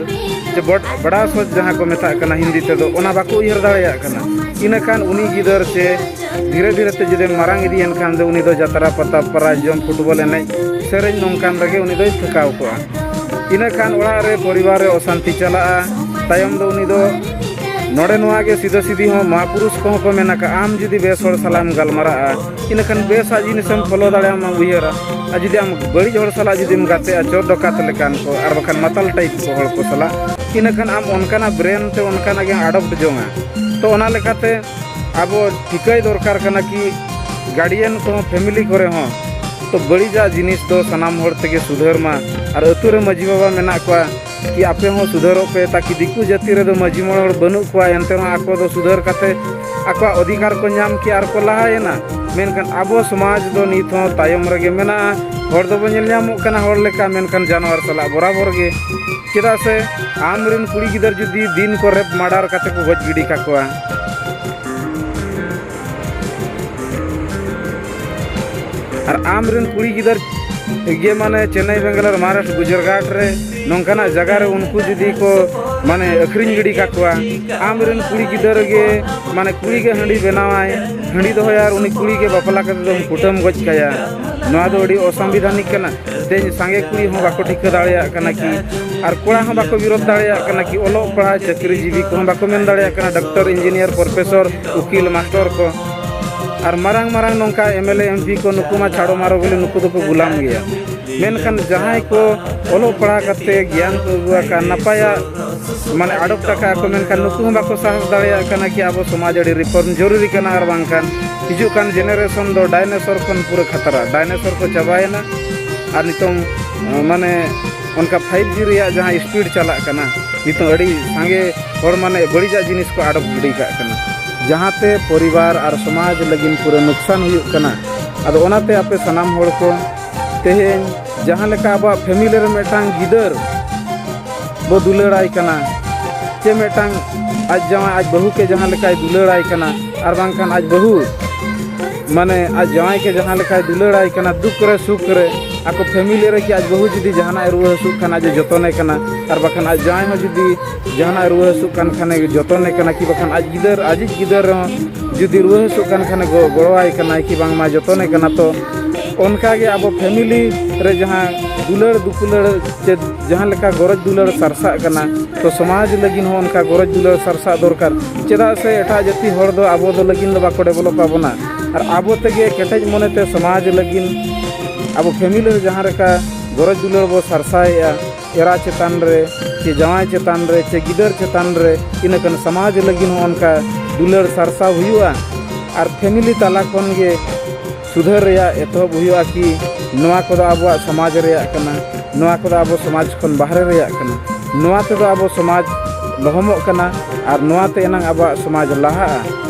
ᱪᱮ ᱵᱚᱰ-, ᱵᱟᱲᱟ ᱥᱚᱪ ᱡᱟᱦᱟᱸ ᱠᱚ ᱢᱮᱛᱟᱜ ᱠᱟᱱᱟ ᱦᱤᱱᱫᱤ ᱛᱮᱫᱚ, ᱚᱱᱟ ᱵᱟᱠᱚ ᱩᱭᱦᱟᱹᱨ ᱫᱟᱲᱮᱭᱟᱜ ᱠᱟᱱᱟ᱾ ᱤᱱᱟᱹᱠᱷᱟᱱ ᱩᱱᱤ ᱜᱤᱫᱟᱹᱨ ᱪᱮ ᱫᱷᱤᱨᱮ ᱫᱷᱤᱨᱮ ᱛᱮ ᱡᱩᱫᱤ ᱢᱟᱨᱟᱝ ᱤᱫᱤᱭᱮᱱ ᱠᱷᱟᱱ ᱫᱚ ᱩᱱᱤ ᱫᱚ ᱡᱟᱛᱨᱟ ᱯᱟᱛᱟ, ᱯᱟᱨᱟᱭ ᱡᱚᱢ, ᱯᱷᱩᱴᱵᱚᱞ ᱮᱱᱮᱡ, ᱥᱮᱨᱮᱧ ᱱᱚᱝᱠᱟᱱ ᱨᱮᱜᱮ ᱩᱱᱤ ᱫᱚᱭ ᱛᱷᱟᱠᱟᱣ ᱠᱚᱜᱼᱟ᱾ ᱤᱱᱟᱹᱠᱷᱟᱱ ᱚᱲᱟᱜ ᱨᱮ ᱯᱚᱨᱤᱵᱟᱨ ᱨᱮ ᱚᱥᱟᱱᱛᱤ ᱪᱟᱞᱟᱜᱼᱟ᱾ ᱛᱟᱭᱚᱢ ᱫᱚ ᱩᱱᱤ ᱫᱚ ᱱᱚᱰᱮ ᱱᱚᱣᱟ ᱜᱮ ᱥᱤᱫᱟᱹ ᱥᱤᱫᱤ ᱦᱚᱸ ᱢᱚᱦᱟᱯᱩᱨᱩᱥ ᱠᱚᱦᱚᱸ ᱠᱚ ᱢᱮᱱ ᱟᱠᱟᱫᱼᱟ, ᱟᱢ ᱡᱩᱫᱤ ᱵᱮᱥ ᱦᱚᱲ ᱥᱟᱞᱟᱜ ᱮᱢ ᱜᱟᱞᱢᱟᱨᱟᱜᱼᱟ, ᱤᱱᱟᱹᱠᱷᱟᱱ ᱵᱮᱥᱟᱜ ᱡᱤᱱᱤᱥᱮᱢ ᱯᱷᱚᱞᱳ ᱫᱟᱲᱮᱭᱟᱜᱼᱟᱢ ᱩᱭᱦᱟᱹᱨᱟ᱾ ᱟᱨ ᱡᱩᱫᱤ ᱟᱢ ᱵᱟᱹᱲᱤᱡ ᱦᱚᱲ ᱥᱟᱞᱟᱜ ᱡᱩᱫᱤᱢ ᱜᱟᱛᱮᱜᱼᱟ, ᱪᱳᱨ ᱰᱟᱠᱟᱛ ᱞᱮᱠᱟᱱ ᱠᱚ ᱟᱨ ᱵᱟᱠᱷᱟᱱ ᱢᱟᱛᱟᱞ ᱴᱟᱭᱤᱯ ᱠᱚ ᱦᱚᱲ ᱠᱚ ᱥᱟᱞᱟᱜ, ᱤᱱᱟᱹᱠᱷᱟᱱ ᱟᱢ ᱚᱱᱠᱟᱱᱟᱜ ᱵᱨᱮᱱ ᱛᱮ ᱚᱱᱠᱟᱱᱟᱜ ᱜᱮ ᱟᱰᱚᱯᱴ ᱡᱚᱝᱟ᱾ ᱛᱚ ᱚᱱᱟ ᱞᱮᱠᱟᱛᱮ ᱟᱵᱚ ᱴᱷᱤᱠᱟᱹᱭ ᱫᱚᱨᱠᱟᱨ ᱠᱟᱱᱟ ᱠᱤ ᱜᱟᱨᱰᱤᱭᱟᱱ ᱠᱚᱦᱚᱸ ᱯᱷᱮᱢᱤᱞᱤ ᱠᱚᱨᱮ ᱦᱚᱸ ᱛᱚ ᱵᱟᱹᱲᱤᱡᱟᱜ ᱡᱤᱱᱤᱥ ᱫᱚ ᱥᱟᱱᱟᱢ ᱦᱚᱲ ᱛᱮᱜᱮ ᱥᱩᱫᱷᱟᱹᱨ ᱢᱟ᱾ ᱟᱨ ᱟᱹᱛᱩ ᱨᱮ ᱢᱟᱹᱡᱷᱤ ᱵᱟᱵᱟ ᱢᱮᱱᱟᱜ ᱠᱚᱣᱟ, ᱠᱤ ᱟᱯᱮ ᱦᱚᱸ ᱥᱩᱫᱷᱟᱹᱨᱚᱜ ᱯᱮ, ᱛᱟᱠᱤ ᱫᱤᱠᱩ ᱡᱟᱹᱛᱤ ᱨᱮᱫᱚ ᱢᱟᱹᱡᱷᱤ ᱢᱚᱬᱮ ᱦᱚᱲ ᱵᱟᱹᱱᱩᱜ ᱠᱚᱣᱟ, ᱮᱱᱛᱮ ᱨᱮᱦᱚᱸ ᱟᱠᱚ ᱫᱚ ᱥᱩᱫᱷᱟᱹᱨ ᱠᱟᱛᱮ ᱟᱠᱚᱣᱟᱜ ᱚᱫᱷᱤᱠᱟᱨ ᱠᱚ ᱧᱟᱢ ᱠᱮᱜᱼᱟ ᱟᱨ ᱠᱚ ᱞᱟᱦᱟᱭᱮᱱᱟ᱾ ᱢᱮᱱᱠᱷᱟᱱ ᱟᱵᱚ ᱥᱚᱢᱟᱡᱽ ᱫᱚ ᱱᱤᱛ ᱦᱚᱸ ᱛᱟᱭᱚᱢ ᱨᱮᱜᱮ ᱢᱮᱱᱟᱜᱼᱟ᱾ ᱦᱚᱲ ᱫᱚᱵᱚ ᱧᱮᱞ ᱧᱟᱢᱚᱜ ᱠᱟᱱᱟ ᱦᱚᱲ ᱞᱮᱠᱟ, ᱢᱮᱱᱠᱷᱟᱱ ᱡᱟᱱᱣᱟᱨ ᱥᱟᱞᱟᱜ ᱵᱚᱨᱟᱵᱚᱨ ᱜᱮ᱾ ᱪᱮᱫᱟᱜ ᱥᱮ ᱟᱢ ᱨᱮᱱ ᱠᱩᱲᱤ ᱜᱤᱫᱟᱹᱨ ᱡᱩᱫᱤ ᱫᱤᱱ ᱠᱚ ᱨᱮᱯ ᱢᱟᱨᱰᱟᱨ ᱠᱟᱛᱮ ᱠᱚ ᱜᱚᱡ ᱜᱤᱰᱤ ᱠᱟᱠᱚᱣᱟ, ᱟᱨ ᱟᱢ ᱨᱮᱱ ᱠᱩᱲᱤ ᱜᱤᱫᱟᱹᱨ ᱜᱮ ᱢᱟᱱᱮ ᱪᱮᱱᱱᱟᱭ, ᱵᱮᱝᱜᱟᱞᱳᱨ, ᱢᱚᱦᱟᱨᱟᱥᱴᱨ, ᱜᱩᱡᱽᱨᱟᱴ ᱨᱮ ᱱᱚᱝᱠᱟᱱᱟᱜ ᱡᱟᱭᱜᱟ ᱨᱮ ᱩᱱᱠᱩ ᱡᱩᱫᱤ ᱠᱚ ᱢᱟᱱᱮ ᱟᱹᱠᱷᱨᱤᱧ ᱜᱤᱰᱤ ᱠᱟᱠᱚᱣᱟ, ᱟᱢ ᱨᱮᱱ ᱠᱩᱲᱤ ᱜᱤᱫᱟᱹᱨ ᱜᱮ ᱢᱟᱱᱮ ᱠᱩᱲᱤ ᱜᱮ ᱦᱟᱺᱰᱤ ᱵᱮᱱᱟᱣᱟᱭ, ᱦᱟᱺᱰᱤ ᱫᱚᱦᱚᱭᱟ, ᱟᱨ ᱩᱱᱤ ᱠᱩᱲᱤ ᱜᱮ ᱵᱟᱯᱞᱟ ᱠᱟᱛᱮ ᱫᱚᱢ ᱠᱩᱴᱟᱹᱢ ᱜᱚᱡ ᱠᱟᱭᱟ᱾ ᱱᱚᱣᱟ ᱫᱚ ᱟᱹᱰᱤ ᱚᱥᱟᱝᱵᱤᱫᱷᱟᱱᱤᱠ ᱠᱟᱱᱟ᱾ ᱛᱮᱦᱮᱧ ᱥᱟᱸᱜᱮ ᱠᱩᱲᱤ ᱦᱚᱸ ᱵᱟᱠᱚ ᱴᱷᱤᱠᱟᱹ ᱫᱟᱲᱮᱭᱟᱜ ᱠᱟᱱᱟ ᱠᱤ, ᱟᱨ ᱠᱚᱲᱟ ᱦᱚᱸ ᱵᱟᱠᱚ ᱵᱤᱨᱳᱫᱷ ᱫᱟᱲᱮᱭᱟᱜ ᱠᱟᱱᱟ ᱠᱤ, ᱚᱞᱚᱜ ᱯᱟᱲᱦᱟᱜ ᱪᱟᱹᱠᱨᱤ ᱡᱤᱵᱤ ᱠᱚᱦᱚᱸ ᱵᱟᱠᱚ ᱢᱮᱱ ᱫᱟᱲᱮᱭᱟᱜ ᱠᱟᱱᱟ, ᱰᱟᱠᱛᱟᱨ, ᱤᱧᱡᱤᱱᱤᱭᱟᱨ, ᱯᱨᱚᱯᱷᱮᱥᱚᱨ, ᱩᱠᱤᱞ, ᱢᱟᱥᱴᱚᱨ ᱠᱚ, ᱟᱨ ᱢᱟᱨᱟᱝ ᱢᱟᱨᱟᱝ ᱱᱚᱝᱠᱟ M L A, M P ᱠᱚ, ᱱᱩᱠᱩ ᱢᱟ ᱪᱷᱟᱲᱚ ᱢᱟᱨᱚ ᱵᱚᱞᱮ ᱱᱩᱠᱩ ᱫᱚᱠᱚ ᱜᱩᱞᱟᱢ ᱜᱮᱭᱟ᱾ ᱢᱮᱱᱠᱷᱟᱱ ᱡᱟᱦᱟᱸᱭ ᱠᱚ ᱚᱞᱚᱜ ᱯᱟᱲᱦᱟᱣ ᱠᱟᱛᱮ ᱜᱮᱭᱟᱱ ᱠᱚ ᱟᱹᱜᱩ ᱟᱠᱟᱫ, ᱱᱟᱯᱟᱭᱟᱜ ᱢᱟᱱᱮ ᱟᱰᱚᱯᱴ ᱟᱠᱟᱫ ᱠᱚ, ᱢᱮᱱᱠᱷᱟᱱ ᱱᱩᱠᱩ ᱦᱚᱸ ᱵᱟᱠᱚ ᱥᱟᱦᱚᱥ ᱫᱟᱲᱮᱭᱟᱜ ᱠᱟᱱᱟ ᱠᱤ ᱟᱵᱚ ᱥᱚᱢᱟᱡᱽ ᱟᱹᱰᱤ ᱨᱤᱯᱷᱚᱨᱢ ᱡᱚᱨᱩᱨᱤ ᱠᱟᱱᱟ, ᱟᱨ ᱵᱟᱝᱠᱷᱟᱱ ᱦᱤᱡᱩᱜ ᱠᱟᱱ ᱡᱮᱱᱟᱨᱮᱥᱚᱱ ᱫᱚ ᱰᱟᱭᱱᱮᱥᱚᱨ ᱠᱷᱚᱱ ᱯᱩᱨᱟᱹ ᱠᱷᱟᱛᱟᱨᱟ, ᱰᱟᱭᱱᱮᱥᱚᱨ ᱠᱚ ᱪᱟᱵᱟᱭᱮᱱᱟ᱾ ᱟᱨ ᱱᱤᱛᱚᱝ ᱢᱟᱱᱮ ᱚᱱᱠᱟ ᱯᱷᱟᱭᱤᱵᱷ ᱡᱤ ᱨᱮᱭᱟᱜ ᱡᱟᱦᱟᱸ ᱥᱯᱤᱰ ᱪᱟᱞᱟᱜ ᱠᱟᱱᱟ, ᱱᱤᱛᱚᱝ ᱟᱹᱰᱤ ᱥᱟᱸᱜᱮ ᱦᱚᱲ ᱢᱟᱱᱮ ᱵᱟᱹᱲᱤᱡᱟᱜ ᱡᱤᱱᱤᱥ ᱠᱚ ᱟᱰᱚᱯᱴ ᱜᱤᱰᱤ ᱠᱟᱜ ᱠᱟᱱᱟ, ᱡᱟᱦᱟᱸᱛᱮ ᱯᱚᱨᱤᱵᱟᱨ ᱟᱨ ᱥᱚᱢᱟᱡᱽ ᱞᱟᱹᱜᱤᱫ ᱯᱩᱨᱟᱹ ᱱᱩᱠᱥᱟᱱ ᱦᱩᱭᱩᱜ ᱠᱟᱱᱟ᱾ ᱟᱫᱚ ᱚᱱᱟᱛᱮ ᱟᱯᱮ ᱥᱟᱱᱟᱢ ᱦᱚᱲ ᱠᱚ ᱛᱮᱦᱮᱧ ᱡᱟᱦᱟᱸ ᱞᱮᱠᱟ ᱟᱵᱚᱣᱟᱜ ᱯᱷᱮᱢᱤᱞᱤ ᱨᱮ ᱢᱤᱫᱴᱟᱝ ᱜᱤᱫᱟᱹᱨ ᱵᱚ ᱫᱩᱞᱟᱹᱲᱟᱭ ᱠᱟᱱᱟ, ᱪᱮ ᱢᱤᱫᱴᱟᱝ ᱟᱡ ᱡᱟᱶᱟᱭ ᱟᱡ ᱵᱟᱹᱦᱩ ᱠᱮ ᱡᱟᱦᱟᱸ ᱞᱮᱠᱟᱭ ᱫᱩᱞᱟᱹᱲᱟᱭ ᱠᱟᱱᱟ, ᱟᱨ ᱵᱟᱝᱠᱷᱟᱱ ᱟᱡ ᱵᱟᱹᱦᱩ ᱢᱟᱱᱮ ᱟᱡ ᱡᱟᱶᱟᱭ ᱠᱮ ᱡᱟᱦᱟᱸ ᱞᱮᱠᱟᱭ ᱫᱩᱞᱟᱹᱲᱟᱭ ᱠᱟᱱᱟ, ᱫᱩᱠ ᱨᱮ ᱥᱩᱠ ᱨᱮ ᱟᱠᱚ ᱯᱷᱮᱢᱤᱞᱤ ᱨᱮ ᱠᱤ ᱟᱡ ᱵᱟᱹᱦᱩ ᱡᱩᱫᱤ ᱡᱟᱦᱟᱱᱟᱜ ᱮ ᱨᱩᱣᱟᱹ ᱦᱟᱹᱥᱩᱜ ᱠᱷᱟᱱ ᱟᱡ ᱮ ᱡᱚᱛᱚᱱᱮ ᱠᱟᱱᱟ, ᱟᱨ ᱵᱟᱠᱷᱟᱱ ᱟᱡ ᱡᱟᱶᱟᱭ ᱦᱚᱸ ᱡᱩᱫᱤ ᱡᱟᱦᱟᱱᱟᱜ ᱮ ᱨᱩᱣᱟᱹ ᱦᱟᱹᱥᱩᱜ ᱠᱟᱱ ᱠᱷᱟᱱᱮ ᱡᱚᱛᱚᱱᱮ ᱠᱟᱱᱟ, ᱠᱤ ᱵᱟᱠᱷᱟᱱ ᱟᱡ ᱜᱤᱫᱟᱹᱨ ᱟᱡᱤᱡ ᱜᱤᱫᱟᱹᱨ ᱨᱮᱦᱚᱸ ᱡᱩᱫᱤ ᱨᱩᱣᱟᱹ ᱦᱟᱹᱥᱩᱜ ᱠᱟᱱ ᱠᱷᱟᱱᱮ ᱜᱚ- ᱜᱚᱲᱚᱣᱟᱭ ᱠᱟᱱᱟᱭ ᱠᱤ ᱵᱟᱝᱢᱟ ᱡᱚᱛᱚᱱᱮ ᱠᱟᱱᱟ᱾ ᱛᱚ ᱚᱱᱠᱟᱜᱮ ᱟᱵᱚ ᱯᱷᱮᱢᱤᱞᱤ ᱨᱮ ᱡᱟᱦᱟᱸ ᱫᱩᱞᱟᱹᱲ ᱫᱩᱯᱩᱞᱟᱹᱲ ᱪᱮ ᱡᱟᱦᱟᱸ ᱞᱮᱠᱟ ᱜᱚᱨᱚᱡᱽ ᱫᱩᱞᱟᱹᱲ ᱥᱟᱨᱥᱟᱜ ᱠᱟᱱᱟ, ᱛᱚ ᱥᱚᱢᱟᱡᱽ ᱞᱟᱹᱜᱤᱫ ᱦᱚᱸ ᱚᱱᱠᱟ ᱜᱚᱨᱚᱡᱽ ᱫᱩᱞᱟᱹᱲ ᱥᱟᱨᱥᱟᱜ ᱫᱚᱨᱠᱟᱨ᱾ ᱪᱮᱫᱟᱜ ᱥᱮ ᱮᱴᱟᱜ ᱡᱟᱹᱛᱤ ᱦᱚᱲ ᱫᱚ ᱟᱵᱚ ᱫᱚ ᱞᱟᱹᱜᱤᱫ ᱫᱚ ᱵᱟᱠᱚ ᱰᱮᱵᱷᱞᱚᱯ ᱟᱵᱚᱱᱟ, ᱟᱨ ᱟᱵᱚ ᱛᱮᱜᱮ ᱠᱮᱴᱮᱡ ᱢᱚᱱᱮᱛᱮ ᱥᱚᱢᱟᱡᱽ ᱞᱟᱹᱜᱤᱫ ᱟᱵᱚ ᱯᱷᱮᱢᱤᱞᱤ ᱨᱮ ᱡᱟᱦᱟᱸ ᱞᱮᱠᱟ ᱜᱚᱨᱚᱡᱽ ᱫᱩᱞᱟᱹᱲ ᱵᱚ ᱥᱟᱨᱥᱟᱣᱮᱫᱼᱟ, ᱮᱨᱟ ᱪᱮᱛᱟᱱ ᱨᱮ ᱪᱮ ᱡᱟᱶᱟᱭ ᱪᱮᱛᱟᱱ ᱨᱮ ᱪᱮ ᱜᱤᱫᱟᱹᱨ ᱪᱮᱛᱟᱱ ᱨᱮ, ᱤᱱᱟᱹ ᱠᱷᱟᱱ ᱥᱚᱢᱟᱡᱽ ᱞᱟᱹᱜᱤᱫ ᱦᱚᱸ ᱚᱱᱠᱟ ᱫᱩᱞᱟᱹᱲ ᱥᱟᱨᱥᱟᱣ ᱦᱩᱭᱩᱜᱼᱟ᱾ ᱟᱨ ᱯᱷᱮᱢᱤᱞᱤ ᱛᱟᱞᱟ ᱠᱷᱚᱱ ᱜᱮ ᱥᱩᱫᱷᱟᱹᱨ ᱨᱮᱭᱟᱜ ᱮᱛᱚᱦᱚᱵ ᱦᱩᱭᱩᱜᱼᱟ ᱠᱤ ᱱᱚᱣᱟ ᱠᱚᱫᱚ ᱟᱵᱚᱣᱟᱜ ᱥᱚᱢᱟᱡᱽ ᱨᱮᱭᱟᱜ ᱠᱟᱱᱟ, ᱱᱚᱣᱟ ᱠᱚᱫᱚ ᱟᱵᱚ ᱥᱚᱢᱟᱡᱽ ᱠᱷᱚᱱ ᱵᱟᱦᱨᱮ ᱨᱮᱭᱟᱜ ᱠᱟᱱᱟ᱾ ᱱᱚᱣᱟ ᱛᱮᱫᱚ ᱟᱵᱚ ᱥᱚᱢᱟᱡᱽ ᱞᱚᱦᱚᱢᱚᱜ ᱠᱟᱱᱟ ᱟᱨ ᱱᱚᱣᱟ ᱛᱮ ᱮᱱᱟᱝ ᱟᱵᱚᱣᱟᱜ ᱥᱚᱢᱟᱡᱽ ᱞᱟᱦᱟᱜᱼᱟ᱾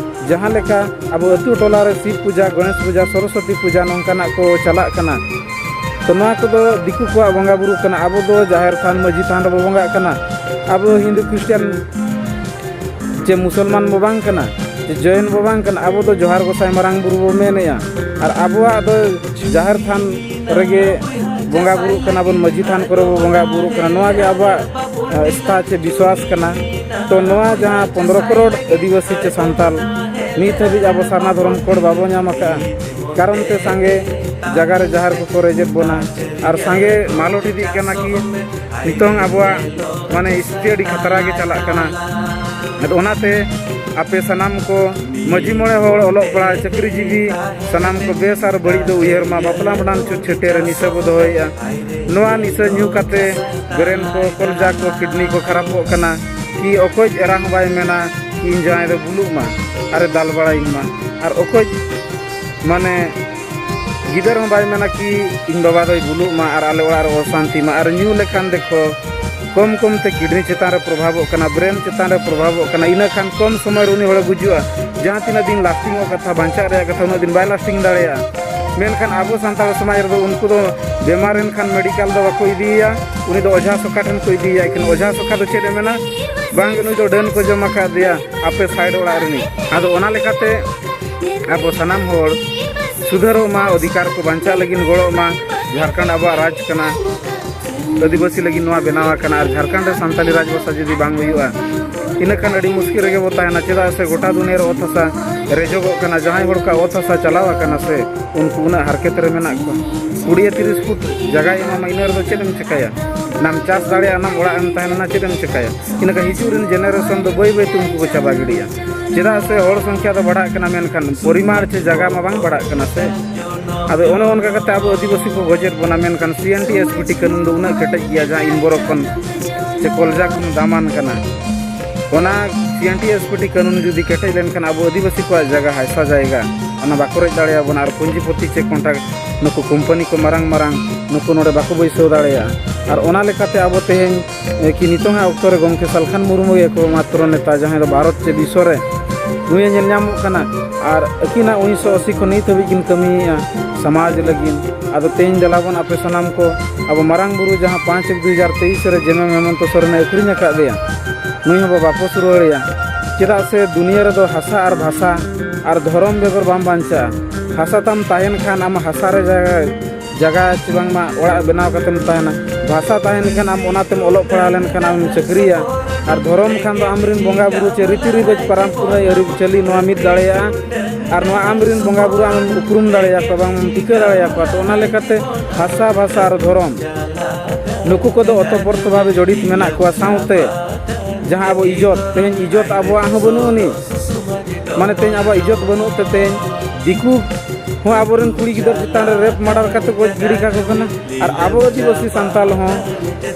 ᱡᱟᱦᱟᱸ ᱞᱮᱠᱟ ᱟᱵᱚ ᱟᱹᱛᱩ ᱴᱚᱞᱟ ᱨᱮ ᱥᱤᱵ ᱯᱩᱡᱟ, ᱜᱚᱬᱮᱥ ᱯᱩᱡᱟ, ᱥᱚᱨᱚᱥᱚᱛᱤ ᱯᱩᱡᱟ ᱱᱚᱝᱠᱟᱱᱟᱜ ᱠᱚ ᱪᱟᱞᱟᱜ ᱠᱟᱱᱟ, ᱛᱚ ᱱᱚᱣᱟ ᱠᱚᱫᱚ ᱫᱤᱠᱩ ᱠᱚᱣᱟᱜ ᱵᱚᱸᱜᱟ ᱵᱩᱨᱩ ᱠᱟᱱᱟ᱾ ᱟᱵᱚ ᱫᱚ ᱡᱟᱦᱮᱨ ᱛᱷᱟᱱ, ᱢᱟᱹᱡᱷᱤ ᱛᱷᱟᱱ ᱨᱮᱵᱚ ᱵᱚᱸᱜᱟᱜ ᱠᱟᱱᱟ᱾ ᱟᱵᱚ ᱦᱤᱱᱫᱩ ᱠᱷᱨᱤᱥᱴᱟᱱ ᱪᱮ ᱢᱩᱥᱚᱞᱢᱟᱱ ᱵᱚ ᱵᱟᱝ ᱠᱟᱱᱟ, ᱪᱮ ᱡᱚᱭᱮᱱ ᱵᱚ ᱵᱟᱝ ᱠᱟᱱᱟ, ᱟᱵᱚ ᱫᱚ ᱡᱚᱦᱟᱨ ᱜᱚᱸᱥᱟᱭ ᱢᱟᱨᱟᱝ ᱵᱩᱨᱩ ᱵᱚ ᱢᱮᱱᱮᱜᱼᱟ᱾ ᱟᱨ ᱟᱵᱚᱣᱟᱜ ᱫᱚ ᱡᱟᱦᱮᱨ ᱛᱷᱟᱱ ᱨᱮᱜᱮ ᱵᱚᱸᱜᱟ ᱵᱩᱨᱩᱜ ᱠᱟᱱᱟ ᱵᱚᱱ, ᱢᱟᱹᱡᱷᱤ ᱛᱷᱟᱱ ᱠᱚᱨᱮ ᱵᱚ ᱵᱚᱸᱜᱟ ᱵᱩᱨᱩᱜ ᱠᱟᱱᱟ᱾ ᱱᱚᱣᱟ ᱜᱮ ᱟᱵᱚᱣᱟᱜ, ᱮ, ᱟᱥᱛᱷᱟ ᱪᱮ ᱵᱤᱥᱣᱟᱥ ᱠᱟᱱᱟ᱾ ᱛᱚ ᱱᱚᱣᱟ ᱡᱟᱦᱟᱸ ᱯᱚᱱᱫᱽᱨᱚ ᱠᱨᱳᱲ ᱟᱹᱫᱤᱵᱟᱹᱥᱤ ᱪᱮ ᱥᱟᱱᱛᱟᱞ ᱱᱤᱛ ᱦᱟᱹᱵᱤᱡ ᱟᱵᱚ ᱥᱟᱨᱱᱟ ᱫᱷᱚᱨᱚᱢ ᱠᱳᱰ ᱵᱟᱵᱚ ᱧᱟᱢ ᱟᱠᱟᱫᱼᱟ, ᱠᱟᱨᱚᱱ ᱛᱮ ᱥᱟᱸᱜᱮ ᱡᱟᱭᱜᱟ ᱨᱮ ᱡᱟᱦᱮᱨ ᱠᱚᱠᱚ ᱨᱮᱡᱮᱫ ᱵᱚᱱᱟ ᱟᱨ ᱥᱟᱸᱜᱮ ᱢᱟᱞᱚᱴ ᱤᱫᱤᱜ ᱠᱟᱱᱟ ᱠᱤ ᱱᱤᱛᱚᱝ ᱟᱵᱚᱣᱟᱜ ᱢᱟᱱᱮ ᱥᱛᱷᱤᱛᱤ ᱟᱹᱰᱤ ᱠᱷᱟᱛᱨᱟ ᱜᱮ ᱪᱟᱞᱟᱜ ᱠᱟᱱᱟ᱾ ᱟᱫᱚ ᱚᱱᱟᱛᱮ ᱟᱯᱮ ᱥᱟᱱᱟᱢ ᱠᱚ ᱢᱟᱹᱡᱷᱤ ᱢᱚᱬᱮ ᱦᱚᱲ, ᱚᱞᱚᱜ ᱯᱟᱲᱦᱟᱜ, ᱪᱟᱹᱠᱨᱤ ᱡᱤᱵᱤ, ᱥᱟᱱᱟᱢ ᱠᱚ ᱵᱮᱥ ᱟᱨ ᱵᱟᱹᱲᱤᱡ ᱫᱚ ᱩᱭᱦᱟᱹᱨ ᱢᱟ᱾ ᱵᱟᱯᱞᱟ ᱵᱷᱟᱸᱰᱟᱱ ᱪᱷᱩᱛ ᱪᱷᱟᱹᱴᱭᱟᱹᱨ ᱨᱮ ᱱᱤᱥᱟᱹ ᱵᱚ ᱫᱚᱦᱚᱭᱮᱫᱼᱟ᱾ ᱱᱚᱣᱟ ᱱᱤᱥᱟᱹ ᱧᱩ ᱠᱟᱛᱮ ᱵᱨᱮᱱ ᱠᱚ, ᱠᱚᱞᱡᱟ ᱠᱚ, ᱠᱤᱰᱱᱤ ᱠᱚ ᱠᱷᱟᱨᱟᱯᱚᱜ ᱠᱟᱱᱟ᱾ ᱠᱤ ᱚᱠᱚᱭ ᱮᱨᱟ ᱦᱚᱸ ᱵᱟᱭ ᱢᱮᱱᱟ ᱠᱤ ᱤᱧ ᱡᱟᱶᱟᱭ ᱫᱚ ᱵᱩᱞᱩᱜ ᱢᱟ ᱟᱨᱮ ᱫᱟᱞ ᱵᱟᱲᱟᱭᱤᱧ ᱢᱟ, ᱟᱨ ᱚᱠᱚᱭ ᱢᱟᱱᱮ ᱜᱤᱫᱟᱹᱨ ᱦᱚᱸ ᱵᱟᱭ ᱢᱮᱱᱟ ᱠᱤ ᱤᱧ ᱵᱟᱵᱟ ᱫᱚᱭ ᱵᱩᱞᱩᱜ ᱢᱟ ᱟᱨ ᱟᱞᱮ ᱚᱲᱟᱜ ᱨᱮ ᱚᱥᱟᱱᱛᱤ ᱢᱟ᱾ ᱟᱨ ᱧᱩ ᱞᱮᱠᱷᱟᱱ ᱫᱮᱠᱷᱚ ᱠᱚᱢ ᱠᱚᱢ ᱛᱮ ᱠᱤᱰᱱᱤ ᱪᱮᱛᱟᱱ ᱨᱮ ᱯᱨᱚᱵᱷᱟᱵᱚᱜ ᱠᱟᱱᱟ, ᱵᱨᱮᱱ ᱪᱮᱛᱟᱱ ᱨᱮ ᱯᱨᱚᱵᱷᱟᱵᱚᱜ ᱠᱟᱱᱟ᱾ ᱤᱱᱟᱹ ᱠᱷᱟᱱ ᱠᱚᱢ ᱥᱚᱢᱚᱭ ᱨᱮ ᱩᱱᱤ ᱦᱚᱲᱮ ᱜᱩᱡᱩᱜᱼᱟ᱾ ᱡᱟᱦᱟᱸ ᱛᱤᱱᱟᱹᱜ ᱫᱤᱱ ᱞᱟᱥᱴᱤᱝᱚᱜ ᱠᱟᱛᱷᱟ, ᱵᱟᱧᱪᱟᱜ ᱨᱮᱭᱟᱜ ᱠᱟᱛᱷᱟ, ᱩᱱᱟᱹᱜ ᱫᱤᱱ ᱵᱟᱭ ᱞᱟᱥᱴᱤᱝ ᱫᱟᱲᱮᱭᱟᱜᱼᱟ᱾ ᱢᱮᱱᱠᱷᱟᱱ ᱟᱵᱚ ᱥᱟᱱᱛᱟᱲ ᱥᱚᱢᱟᱡᱽ ᱨᱮᱫᱚ ᱩᱱᱠᱩ ᱫᱚ ᱵᱮᱢᱟᱨ ᱮᱱ ᱠᱷᱟᱱ ᱢᱮᱰᱤᱠᱟᱞ ᱫᱚ ᱵᱟᱠᱚ ᱤᱫᱤᱭᱮᱭᱟ, ᱩᱱᱤ ᱫᱚ ᱚᱡᱷᱟ ᱥᱚᱠᱷᱟ ᱴᱷᱮᱱ ᱠᱚ ᱤᱫᱤᱭᱮᱭᱟ᱾ ᱮᱱᱠᱷᱟᱱ ᱚᱡᱷᱟ ᱥᱚᱠᱷᱟ ᱫᱚ ᱪᱮᱫ ᱮ ᱢᱮᱱᱟ? ᱵᱟᱝ, ᱱᱩᱭ ᱫᱚ ᱰᱟᱹᱱ ᱠᱚ ᱡᱚᱢ ᱟᱠᱟᱫᱮᱭᱟ, ᱟᱯᱮ ᱥᱟᱭᱤᱰ ᱚᱲᱟᱜ ᱨᱤᱱᱤᱡ᱾ ᱟᱫᱚ ᱚᱱᱟ ᱞᱮᱠᱟᱛᱮ ᱟᱵᱚ ᱥᱟᱱᱟᱢ ᱦᱚᱲ ᱥᱩᱫᱷᱟᱹᱨᱚᱜ ᱢᱟ, ᱚᱫᱷᱤᱠᱟᱨ ᱠᱚ ᱵᱟᱧᱪᱟᱜ ᱞᱟᱹᱜᱤᱫ ᱜᱚᱲᱚᱜ ᱢᱟ᱾ ᱡᱷᱟᱲᱠᱷᱚᱸᱰ ᱟᱵᱚᱣᱟᱜ ᱨᱟᱡᱽ ᱠᱟᱱᱟ, ᱟᱹᱫᱤᱵᱟᱹᱥᱤ ᱞᱟᱹᱜᱤᱫ ᱱᱚᱣᱟ ᱵᱮᱱᱟᱣ ᱟᱠᱟᱱᱟ᱾ ᱟᱨ ᱡᱷᱟᱲᱠᱷᱚᱸᱰ ᱨᱮ ᱥᱟᱱᱛᱟᱞᱤ ᱨᱟᱡᱽ ᱵᱷᱟᱥᱟ ᱡᱩᱫᱤ ᱵᱟᱝ ᱦᱩᱭᱩᱜᱼᱟ, ᱤᱱᱟᱹ ᱠᱷᱟᱱ ᱟᱹᱰᱤ ᱢᱩᱥᱠᱤᱞ ᱨᱮᱜᱮ ᱵᱚ ᱛᱟᱦᱮᱱᱟ᱾ ᱪᱮᱫᱟᱜ ᱥᱮ ᱜᱚᱴᱟ ᱫᱩᱱᱤᱭᱟᱹ ᱨᱮ ᱚᱛ ᱦᱟᱥᱟ ᱨᱮᱡᱚᱜᱚᱜ ᱠᱟᱱᱟ᱾ ᱡᱟᱦᱟᱸᱭ ᱦᱚᱲ ᱠᱚᱣᱟᱜ ᱚᱛ ᱦᱟᱥᱟ ᱪᱟᱞᱟᱣ ᱟᱠᱟᱱᱟ ᱥᱮ, ᱩᱱᱠᱩ ᱩᱱᱟᱹᱜ ᱦᱟᱨᱠᱮᱛ ᱨᱮ ᱢᱮᱱᱟᱜ ᱠᱚᱣᱟ᱾ ᱠᱩᱲᱤ ᱛᱤᱨᱤᱥ ᱯᱷᱩᱴ ᱡᱟᱭᱜᱟᱭ ᱮᱢᱟᱢᱟ, ᱤᱱᱟᱹ ᱨᱮᱫᱚ ᱪᱮᱫ ᱮᱢ ᱪᱤᱠᱟᱹᱭᱟ? ᱱᱟᱢ ᱪᱟᱥ ᱫᱟᱲᱮᱭᱟᱜᱼᱟ, ᱱᱟᱢ ᱚᱲᱟᱜ ᱮᱢ ᱛᱟᱦᱮᱱᱟ, ᱪᱮᱫ ᱮᱢ ᱪᱤᱠᱟᱹᱭᱟ? ᱤᱱᱟᱹᱠᱷᱟᱱ ᱦᱤᱡᱩᱜ ᱨᱮᱱ ᱡᱮᱱᱟᱨᱮᱥᱚᱱ ᱫᱚ ᱵᱟᱹᱭ ᱵᱟᱹᱭ ᱛᱮ ᱩᱱᱠᱩ ᱠᱚ ᱪᱟᱵᱟ ᱜᱤᱰᱤᱜᱼᱟ᱾ ᱪᱮᱫᱟᱜ ᱥᱮ ᱦᱚᱲ ᱥᱚᱝᱠᱷᱭᱟ ᱫᱚ ᱵᱟᱲᱦᱟᱜ ᱠᱟᱱᱟ, ᱢᱮᱱᱠᱷᱟᱱ ᱯᱚᱨᱤᱢᱟᱬ ᱪᱮ ᱡᱟᱭᱜᱟ ᱢᱟ ᱵᱟᱝ ᱵᱟᱲᱦᱟᱜ ᱠᱟᱱᱟ ᱥᱮ᱾ ᱟᱫᱚ ᱚᱱᱮ ᱚᱱᱠᱟ ᱠᱟᱛᱮ ᱟᱵᱚ ᱟᱹᱫᱤᱵᱟᱹᱥᱤ ᱠᱚ ᱜᱚᱡᱮᱫ ᱵᱚᱱᱟ, ᱢᱮᱱᱠᱷᱟᱱ ᱥᱤ N T S P T ᱠᱟᱹᱱᱩᱱ ᱫᱚ ᱩᱱᱟᱹᱜ ᱠᱮᱴᱮᱡ ᱜᱮᱭᱟ, ᱡᱟᱦᱟᱸ ᱤᱱᱵᱚᱨᱚ ᱠᱷᱚᱱ ᱪᱮ ᱠᱚᱞᱡᱟ ᱠᱷᱚᱱ ᱫᱟᱢᱟᱱ ᱠᱟᱱᱟ᱾ ᱚᱱᱟ ᱥᱤ N T S P T ᱠᱟᱹᱱᱩᱱ ᱡᱩᱫᱤ ᱠᱮᱴᱮᱡ ᱞᱮᱱᱠᱷᱟᱱ ᱟᱵᱚ ᱟᱹᱫᱤᱵᱟᱹᱥᱤ ᱠᱚᱣᱟᱜ ᱡᱟᱭᱜᱟ, ᱦᱟᱥᱟ ᱡᱟᱭᱜᱟ, ᱚᱱᱟ ᱵᱟᱠᱚ ᱨᱮᱡ ᱫᱟᱲᱮᱭᱟᱵᱚᱱᱟ᱾ ᱟᱨ ᱯᱩᱸᱡᱤᱯᱚᱛᱤ ᱪᱮ ᱠᱚᱱᱴᱟᱠ ᱱᱩᱠᱩ ᱠᱳᱢᱯᱟᱱᱤ ᱠᱚ ᱢᱟᱨᱟᱝ ᱢᱟᱨᱟᱝ ᱱᱩᱠᱩ ᱱᱚᱰᱮ ᱵᱟᱠᱚ ᱵᱟᱹᱭᱥᱟᱹᱣ ᱫᱟᱲᱮᱭᱟᱜᱼᱟ᱾ ᱟᱨ ᱚᱱᱟ ᱞᱮᱠᱟᱛᱮ ᱟᱵᱚ ᱛᱮᱦᱮᱧ ᱮ, ᱠᱤ ᱱᱤᱛᱚᱝᱟᱜ ᱚᱠᱛᱚ ᱨᱮ ᱜᱚᱢᱠᱮ ᱥᱟᱞᱠᱷᱟᱱ ᱢᱩᱨᱢᱩ ᱜᱮ ᱮᱠᱢᱟᱛᱨᱚ ᱱᱮᱛᱟ, ᱡᱟᱦᱟᱸᱭ ᱫᱚ ᱵᱷᱟᱨᱚᱛ ᱪᱮ ᱵᱤᱥᱥᱚ ᱨᱮ ᱱᱩᱭᱮ ᱧᱮᱞ ᱧᱟᱢᱚᱜ ᱠᱟᱱᱟ᱾ ᱟᱨ ᱟᱹᱠᱤᱱᱟᱜ ᱩᱱᱤᱥᱥᱚ ᱟᱥᱤ ᱠᱷᱚᱱ ᱱᱤᱛ ᱦᱟᱹᱵᱤᱡ ᱠᱤᱱ ᱠᱟᱹᱢᱤᱭᱮᱫᱼᱟ ᱥᱚᱢᱟᱡᱽ ᱞᱟᱹᱜᱤᱫ᱾ ᱟᱫᱚ ᱛᱮᱦᱮᱧ ᱫᱮᱞᱟ ᱵᱚᱱ ᱟᱯᱮ ᱥᱟᱱᱟᱢ ᱠᱚ ᱟᱵᱚ ᱢᱟᱨᱟᱝ ᱵᱩᱨᱩ ᱡᱟᱦᱟᱸ ᱯᱟᱸᱪ ᱮᱠ ᱫᱩ ᱦᱟᱡᱟᱨ ᱛᱮᱭᱤᱥ ᱨᱮ ᱡᱮᱢᱮᱢ ᱦᱮᱢᱚᱱᱛᱚ ᱥᱚᱨᱮᱱᱮ ᱟᱹᱠᱷᱨᱤᱧ ᱟᱠᱟᱫ ᱫᱮᱭᱟ, ᱱᱩᱭ ᱦᱚᱸ ᱵᱚ ᱵᱟᱯᱚᱥ ᱨᱩᱣᱟᱹᱲᱮᱭᱟ᱾ ᱪᱮᱫᱟᱜ ᱥᱮ ᱫᱩᱱᱤᱭᱟᱹ ᱨᱮᱫᱚ ᱦᱟᱥᱟ ᱟᱨ ᱵᱷᱟᱥᱟ ᱟᱨ ᱫᱷᱚᱨᱚᱢ ᱵᱮᱜᱚᱨ ᱵᱟᱢ ᱵᱟᱧᱪᱟᱜᱼᱟ᱾ ᱦᱟᱥᱟ ᱛᱟᱢ ᱛᱟᱦᱮᱱ ᱠᱷᱟᱱ ᱟᱢ ᱦᱟᱥᱟ ᱨᱮ ᱡᱟᱭᱜᱟ, ᱡᱟᱭᱜᱟ ᱪᱮ ᱵᱟᱝᱢᱟ ᱚᱲᱟᱜ ᱵᱮᱱᱟᱣ ᱠᱟᱛᱮᱢ ᱛᱟᱦᱮᱱᱟ᱾ ᱵᱷᱟᱥᱟ ᱛᱟᱦᱮᱱ ᱠᱷᱟᱱ ᱟᱢ ᱚᱱᱟᱛᱮᱢ ᱚᱞᱚᱜ ᱯᱟᱲᱦᱟᱣ ᱞᱮᱱᱠᱷᱟᱱ ᱟᱢᱮᱢ ᱪᱟᱹᱠᱨᱤᱭᱟ᱾ ᱟᱨ ᱫᱷᱚᱨᱚᱢ ᱠᱷᱟᱱ ᱫᱚ ᱟᱢᱨᱮᱱ ᱵᱚᱸᱜᱟ ᱵᱩᱨᱩ ᱪᱮ ᱨᱤᱛᱤ ᱨᱤᱣᱟᱡᱽ ᱯᱟᱨᱟᱢ ᱯᱩᱱᱟᱹᱭ ᱟᱹᱨᱤᱪᱟᱹᱞᱤ ᱱᱚᱣᱟ ᱢᱤᱫ ᱫᱟᱲᱮᱭᱟᱜᱼᱟ᱾ ᱟᱨ ᱱᱚᱣᱟ ᱟᱢᱨᱮᱱ ᱵᱚᱸᱜᱟ ᱵᱩᱨᱩ ᱟᱢᱮᱢ ᱩᱯᱨᱩᱢ ᱫᱟᱲᱮᱭᱟᱠᱚᱣᱟ, ᱵᱟᱝ ᱮᱢ ᱴᱷᱤᱠᱟᱹ ᱫᱟᱲᱮᱭᱟᱠᱚᱣᱟ᱾ ᱛᱚ ᱚᱱᱟ ᱞᱮᱠᱟᱛᱮ ᱦᱟᱥᱟ, ᱵᱷᱟᱥᱟ ᱟᱨ ᱫᱷᱚᱨᱚᱢ ᱱᱩᱠᱩ ᱠᱚᱫᱚ ᱚᱛᱚᱯᱨᱚᱛᱚ ᱵᱷᱟᱵᱮ ᱡᱚᱲᱤᱛ ᱢᱮᱱᱟᱜ ᱠᱚᱣᱟ᱾ ᱥᱟᱶᱛᱮ ᱡᱟᱦᱟᱸ ᱟᱵᱚ ᱤᱡᱽᱡᱚᱛ, ᱛᱮᱦᱮᱧ ᱤᱡᱽᱡᱚᱛ ᱟᱵᱚᱣᱟᱜ ᱦᱚᱸ ᱵᱟᱹᱱᱩᱜ ᱟᱹᱱᱤᱡ, ᱢᱟᱱᱮ ᱛᱮᱦᱮᱧ ᱟᱵᱚᱣᱟᱜ ᱤᱡᱽᱡᱚᱛ ᱵᱟᱹᱱᱩᱜ ᱛᱮ ᱛᱮᱦᱮᱧ ᱫᱤᱠᱩ ᱦᱚᱸ ᱟᱵᱚᱨᱮᱱ ᱠᱩᱲᱤ ᱜᱤᱫᱟᱹᱨ ᱪᱮᱛᱟᱱ ᱨᱮ ᱨᱮᱯ ᱢᱟᱨᱰᱟᱨ ᱠᱟᱛᱮ ᱜᱚᱡ ᱜᱤᱰᱤ ᱠᱟᱠᱚ ᱠᱟᱱᱟ᱾ ᱟᱨ ᱟᱵᱚ ᱟᱹᱫᱤᱵᱟᱹᱥᱤ ᱥᱟᱱᱛᱟᱞ ᱦᱚᱸ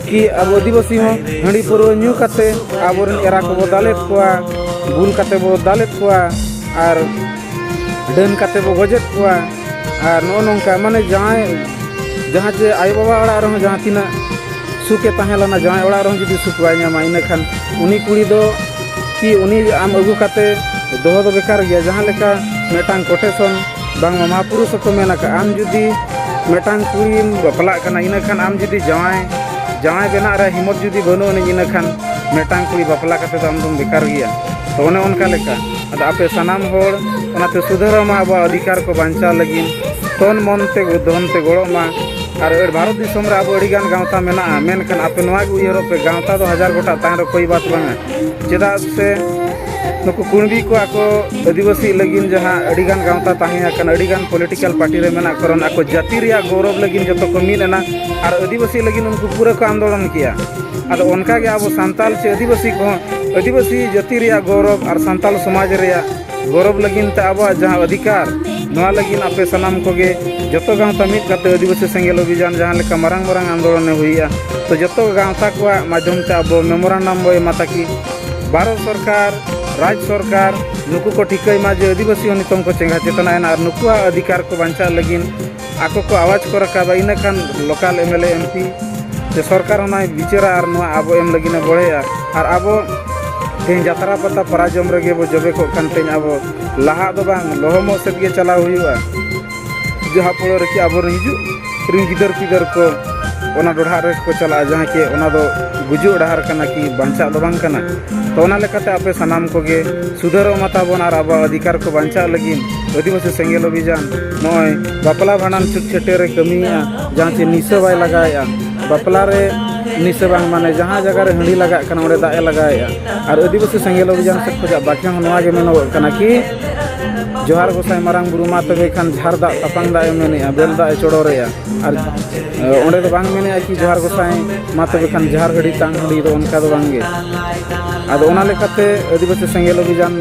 ᱠᱤ ᱟᱵᱚ ᱟᱹᱫᱤᱵᱟᱹᱥᱤ ᱦᱚᱸ ᱦᱟᱺᱰᱤ ᱯᱟᱹᱨᱣᱟᱹ ᱧᱩ ᱠᱟᱛᱮ ᱟᱵᱚᱨᱮᱱ ᱮᱨᱟ ᱠᱚᱵᱚ ᱫᱟᱞᱮᱫ ᱠᱚᱣᱟ, ᱵᱩᱞ ᱠᱟᱛᱮ ᱵᱚ ᱫᱟᱞᱮᱫ ᱠᱚᱣᱟ, ᱟᱨ ᱰᱟᱹᱱ ᱠᱟᱛᱮ ᱵᱚ ᱜᱚᱡᱮᱫ ᱠᱚᱣᱟ᱾ ᱟᱨ ᱱᱚᱜᱼᱚ ᱱᱚᱝᱠᱟ ᱢᱟᱱᱮ ᱡᱟᱦᱟᱸᱭ, ᱡᱟᱦᱟᱸ ᱡᱮ ᱟᱭᱳᱼᱵᱟᱵᱟ ᱚᱲᱟᱜ ᱨᱮᱦᱚᱸ ᱡᱟᱦᱟᱸ ᱛᱤᱱᱟᱹᱜ ᱥᱩᱠᱮ ᱛᱟᱦᱮᱸ ᱞᱮᱱᱟ, ᱡᱟᱶᱟᱭ ᱚᱲᱟᱜ ᱨᱮᱦᱚᱸ ᱡᱩᱫᱤ ᱥᱩᱠ ᱵᱟᱭ ᱧᱟᱢᱟ, ᱤᱱᱟᱹᱠᱷᱟᱱ ᱩᱱᱤ ᱠᱩᱲᱤ ᱫᱚ ᱠᱤ ᱩᱱᱤ ᱟᱢ ᱟᱹᱜᱩ ᱠᱟᱛᱮ ᱫᱚᱦᱚ ᱫᱚ ᱵᱮᱠᱟᱨ ᱜᱮᱭᱟ᱾ ᱡᱟᱦᱟᱸ ᱞᱮᱠᱟ ᱢᱤᱫᱴᱟᱝ ᱠᱚᱴᱮᱥᱚᱱ ᱵᱟᱝᱢᱟ ᱢᱟᱦᱟᱯᱩᱨᱩᱥ ᱦᱚᱸᱠᱚ ᱢᱮᱱ ᱟᱠᱟᱫᱼᱟ, ᱟᱢ ᱡᱩᱫᱤ ᱢᱤᱫᱴᱟᱝ ᱠᱩᱲᱤᱢ ᱵᱟᱯᱞᱟᱜ ᱠᱟᱱᱟ, ᱤᱱᱟᱹᱠᱷᱟᱱ ᱟᱢ ᱡᱩᱫᱤ ᱡᱟᱶᱟᱭ, ᱡᱟᱶᱟᱭ ᱵᱮᱱᱟᱜ ᱨᱮ ᱦᱤᱢᱚᱛ ᱡᱩᱫᱤ ᱵᱟᱹᱱᱩᱜ ᱟᱹᱱᱤᱡ, ᱤᱱᱟᱹᱠᱷᱟᱱ ᱢᱤᱫᱴᱟᱝ ᱠᱩᱲᱤ ᱵᱟᱯᱞᱟ ᱠᱟᱛᱮ ᱫᱚ ᱟᱢ ᱫᱚᱢ ᱵᱮᱠᱟᱨ ᱜᱮᱭᱟ᱾ ᱛᱚ ᱚᱱᱮ ᱚᱱᱠᱟ ᱞᱮᱠᱟ ᱟᱫᱚ ᱟᱯᱮ ᱥᱟᱱᱟᱢ ᱦᱚᱲ ᱚᱱᱟᱛᱮ ᱥᱩᱫᱷᱟᱹᱨᱚᱜ ᱢᱟ, ᱟᱵᱚᱣᱟᱜ ᱚᱫᱷᱤᱠᱟᱨ ᱠᱚ ᱵᱟᱧᱪᱟᱣ ᱞᱟᱹᱜᱤᱫ, ᱛᱚᱱ ᱢᱚᱱ ᱛᱮ ᱫᱷᱚᱱ ᱛᱮ ᱜᱚᱲᱚᱜ ᱢᱟ᱾ ᱟᱨ ᱟᱹᱰ-, ᱵᱷᱟᱨᱚᱛ ᱫᱤᱥᱚᱢ ᱨᱮ ᱟᱵᱚ ᱟᱹᱰᱤᱜᱟᱱ ᱜᱟᱶᱛᱟ ᱢᱮᱱᱟᱜᱼᱟ, ᱢᱮᱱᱠᱷᱟᱱ ᱟᱯᱮ ᱱᱚᱣᱟ ᱜᱮ ᱩᱭᱦᱟᱹᱨᱚᱜ ᱯᱮ, ᱜᱟᱶᱛᱟ ᱫᱚ ᱦᱟᱡᱟᱨ ᱜᱚᱴᱟᱝ ᱛᱟᱦᱮᱱ ᱨᱮ ᱠᱳᱭ ᱵᱟᱛ ᱵᱟᱝᱟ᱾ ᱪᱮᱫᱟᱜ ᱥᱮ ᱱᱩᱠᱩ ᱠᱩᱬᱵᱤ ᱠᱚ ᱟᱠᱚ ᱟᱹᱫᱤᱵᱟᱹᱥᱤ ᱞᱟᱹᱜᱤᱫ ᱡᱟᱦᱟᱸ ᱟᱹᱰᱤᱜᱟᱱ ᱜᱟᱶᱛᱟ ᱛᱟᱦᱮᱸ ᱟᱠᱟᱱ, ᱟᱹᱰᱤᱜᱟᱱ political party ᱨᱮ ᱢᱮᱱᱟᱜ ᱠᱚ ᱨᱮᱦᱚᱸ ᱟᱠᱚ ᱡᱟᱹᱛᱤ ᱨᱮᱭᱟᱜ ᱜᱚᱨᱚᱵᱽ ᱞᱟᱹᱜᱤᱫ ᱡᱚᱛᱚ ᱠᱚ ᱢᱤᱫ ᱮᱱᱟ ᱟᱨ ᱟᱹᱫᱤᱵᱟᱹᱥᱤ ᱞᱟᱹᱜᱤᱫ ᱩᱱᱠᱩ ᱯᱩᱨᱟᱹ ᱠᱚ ᱟᱱᱫᱳᱞᱚᱱ ᱠᱮᱜᱼᱟ᱾ ᱟᱫᱚ ᱚᱱᱠᱟᱜᱮ ᱟᱵᱚ ᱥᱟᱱᱛᱟᱞ ᱪᱮ ᱟᱹᱫᱤᱵᱟᱹᱥᱤ ᱠᱚᱦᱚᱸ ᱟᱹᱫᱤᱵᱟᱹᱥᱤ ᱡᱟᱹᱛᱤ ᱨᱮᱭᱟᱜ ᱜᱚᱨᱚᱵᱽ ᱟᱨ ᱥᱟᱱᱛᱟᱞ ᱥᱚᱢᱟᱡᱽ ᱨᱮᱭᱟᱜ ᱜᱚᱨᱚᱵᱽ ᱞᱟᱹᱜᱤᱫ ᱛᱮ ᱟᱵᱚᱣᱟᱜ ᱡᱟᱦᱟᱸ ᱚᱫᱷᱤᱠᱟᱨ, ᱱᱚᱣᱟ ᱞᱟᱹᱜᱤᱫ ᱟᱯᱮ ᱥᱟᱱᱟᱢ ᱠᱚᱜᱮ ᱡᱚᱛᱚ ᱜᱟᱶᱛᱟ ᱢᱤᱫ ᱠᱟᱛᱮ ᱟᱹᱫᱤᱵᱟᱹᱥᱤ ᱥᱮᱸᱜᱮᱞ ᱚᱵᱷᱤᱡᱟᱱ ᱡᱟᱦᱟᱸ ᱞᱮᱠᱟ ᱢᱟᱨᱟᱝ ᱢᱟᱨᱟᱝ ᱟᱱᱫᱳᱞᱚᱱᱮ ᱦᱩᱭᱮᱜᱼᱟ, ᱛᱚ ᱡᱚᱛᱚ ᱜᱟᱶᱛᱟ ᱠᱚᱣᱟᱜ ᱢᱟᱫᱽᱫᱷᱚᱢ ᱛᱮ ᱟᱵᱚ memorandum ᱵᱚ ᱮᱢᱟ ᱛᱟᱠᱤ ᱵᱷᱟᱨᱚᱛ ᱥᱚᱨᱠᱟᱨ, ᱨᱟᱡᱽ ᱥᱚᱨᱠᱟᱨ ᱱᱩᱠᱩ ᱠᱚ ᱴᱷᱤᱠᱟᱹᱭ ᱢᱟ ᱡᱮ ᱟᱹᱫᱤᱵᱟᱹᱥᱤ ᱦᱚᱸ ᱱᱤᱛᱚᱝ ᱠᱚ ᱪᱮᱸᱜᱷᱟ ᱪᱮᱛᱱᱟᱭᱮᱱᱟ ᱟᱨ ᱱᱩᱠᱩᱣᱟᱜ ᱚᱫᱷᱤᱠᱟᱨ ᱠᱚ ᱵᱟᱧᱪᱟᱜ ᱞᱟᱹᱜᱤᱫ ᱟᱠᱚ ᱠᱚ ᱟᱣᱟᱡᱽ ᱠᱚ ᱨᱟᱠᱟᱵᱟ᱾ ᱤᱱᱟᱹᱠᱷᱟᱱ local MLA, MP ᱡᱮ ᱥᱚᱨᱠᱟᱨ ᱚᱱᱟᱭ ᱵᱤᱪᱟᱹᱨᱟ ᱟᱨ ᱱᱚᱣᱟ ᱟᱵᱚ ᱮᱢ ᱞᱟᱹᱜᱤᱫ ᱮ ᱵᱚᱲᱦᱮᱭᱟ᱾ ᱟᱨ ᱟᱵᱚ ᱛᱮᱦᱮᱧ ᱡᱟᱛᱨᱟ ᱯᱟᱛᱟ ᱯᱟᱨᱟ ᱡᱚᱢ ᱨᱮᱜᱮ ᱵᱚ ᱡᱚᱵᱮ ᱠᱚᱜ ᱠᱷᱟᱱ, ᱛᱮᱦᱮᱧ ᱟᱵᱚ ᱞᱟᱦᱟᱜ ᱫᱚ ᱵᱟᱝ, ᱞᱚᱦᱚᱢᱚᱜ ᱥᱮᱫ ᱜᱮ ᱪᱟᱞᱟᱣ ᱦᱩᱭᱩᱜᱼᱟ᱾ ᱡᱟᱦᱟᱸ ᱯᱚᱨᱮ ᱨᱮ ᱠᱤ ᱟᱵᱚᱨᱮᱱ ᱦᱤᱡᱩᱜ ᱨᱤᱱ ᱜᱤᱫᱟᱹᱨ ᱯᱤᱫᱟᱹᱨ ᱠᱚ ᱚᱱᱟ ᱰᱚᱰᱷᱟᱜ ᱨᱮ ᱠᱚ ᱪᱟᱞᱟᱜᱼᱟ, ᱡᱟᱦᱟᱸ ᱪᱮ ᱚᱱᱟ ᱫᱚ ᱜᱩᱡᱩᱜ ᱰᱟᱦᱟᱨ ᱠᱟᱱᱟ ᱠᱤ ᱵᱟᱧᱪᱟᱜ ᱫᱚ ᱵᱟᱝ ᱠᱟᱱᱟ᱾ ᱛᱚ, ᱚᱱᱟ ᱞᱮᱠᱟᱛᱮ ᱟᱯᱮ ᱥᱟᱱᱟᱢ ᱠᱚᱜᱮ ᱥᱩᱫᱷᱟᱹᱨᱚᱜ ᱢᱟ ᱛᱟᱵᱚᱱ ᱟᱨ ᱟᱵᱚᱣᱟᱜ ᱚᱫᱷᱤᱠᱟᱨ ᱠᱚ ᱵᱟᱧᱪᱟᱜ ᱞᱟᱹᱜᱤᱫ ᱟᱹᱫᱤᱵᱟᱹᱥᱤ ᱥᱮᱸᱜᱮᱞ ᱚᱵᱷᱤᱡᱟᱱ ᱱᱚᱜᱼᱚᱭ ᱵᱟᱯᱞᱟ ᱵᱷᱟᱸᱰᱟᱱ ᱪᱷᱩᱴ ᱪᱷᱟᱹᱴᱭᱟᱹᱨ ᱨᱮ ᱠᱟᱹᱢᱤᱭᱮᱫᱼᱟ, ᱡᱟᱦᱟᱸ ᱪᱮ ᱱᱤᱥᱟᱹ ᱵᱟᱭ ᱞᱟᱜᱟᱣᱮᱫᱼᱟ᱾ ᱵᱟᱯᱞᱟ ᱨᱮ ᱱᱤᱥᱟᱹ ᱵᱟᱝ, ᱢᱟᱱᱮ ᱡᱟᱦᱟᱸ ᱡᱟᱭᱜᱟ ᱨᱮ ᱦᱟᱺᱰᱤ ᱞᱟᱜᱟᱜ ᱠᱟᱱᱟ, ᱚᱸᱰᱮ ᱫᱟᱜ ᱮ ᱞᱟᱜᱟᱣᱮᱫᱼᱟ᱾ ᱟᱨ ᱟᱹᱫᱤᱵᱟᱹᱥᱤ ᱥᱮᱸᱜᱮᱞ ᱚᱵᱷᱤᱡᱟᱱ ᱥᱮᱫ ᱠᱷᱚᱱᱟᱜ ᱵᱟᱠᱷᱮᱬ ᱦᱚᱸ ᱱᱚᱣᱟ ᱜᱮ ᱢᱮᱱᱚᱜᱚᱜ ᱠᱟᱱᱟ ᱠᱤ, ᱡᱚᱦᱟᱨ ᱜᱚᱸᱥᱟᱭ ᱢᱟᱨᱟᱝ ᱵᱩᱨᱩ, ᱢᱟ ᱛᱚᱵᱮ ᱠᱷᱟᱱ ᱡᱷᱟᱨ ᱫᱟᱜ ᱛᱟᱯᱟᱝ ᱫᱟᱜ ᱮ ᱢᱮᱱᱮᱫᱼᱟ, ᱵᱮᱞ ᱫᱟᱜ ᱮ ᱪᱚᱰᱚᱨᱮᱜᱼᱟ᱾ ᱟᱨ, ᱮ, ᱚᱸᱰᱮ ᱫᱚ ᱵᱟᱝ ᱢᱮᱱᱮᱫᱼᱟ ᱠᱤ ᱡᱚᱦᱟᱨ ᱜᱚᱸᱥᱟᱭ, ᱢᱟ ᱛᱚᱵᱮ ᱠᱷᱟᱱ ᱡᱷᱟᱨ ᱦᱟᱺᱰᱤ ᱛᱟᱝ ᱦᱟᱺᱰᱤ ᱫᱚ, ᱚᱱᱠᱟ ᱫᱚ ᱵᱟᱝ ᱜᱮ᱾ ᱟᱫᱚ ᱚᱱᱟ ᱞᱮᱠᱟᱛᱮ ᱟᱹᱫᱤᱵᱟᱹᱥᱤ ᱥᱮᱸᱜᱮᱞ ᱚᱵᱷᱤᱡᱟᱱ,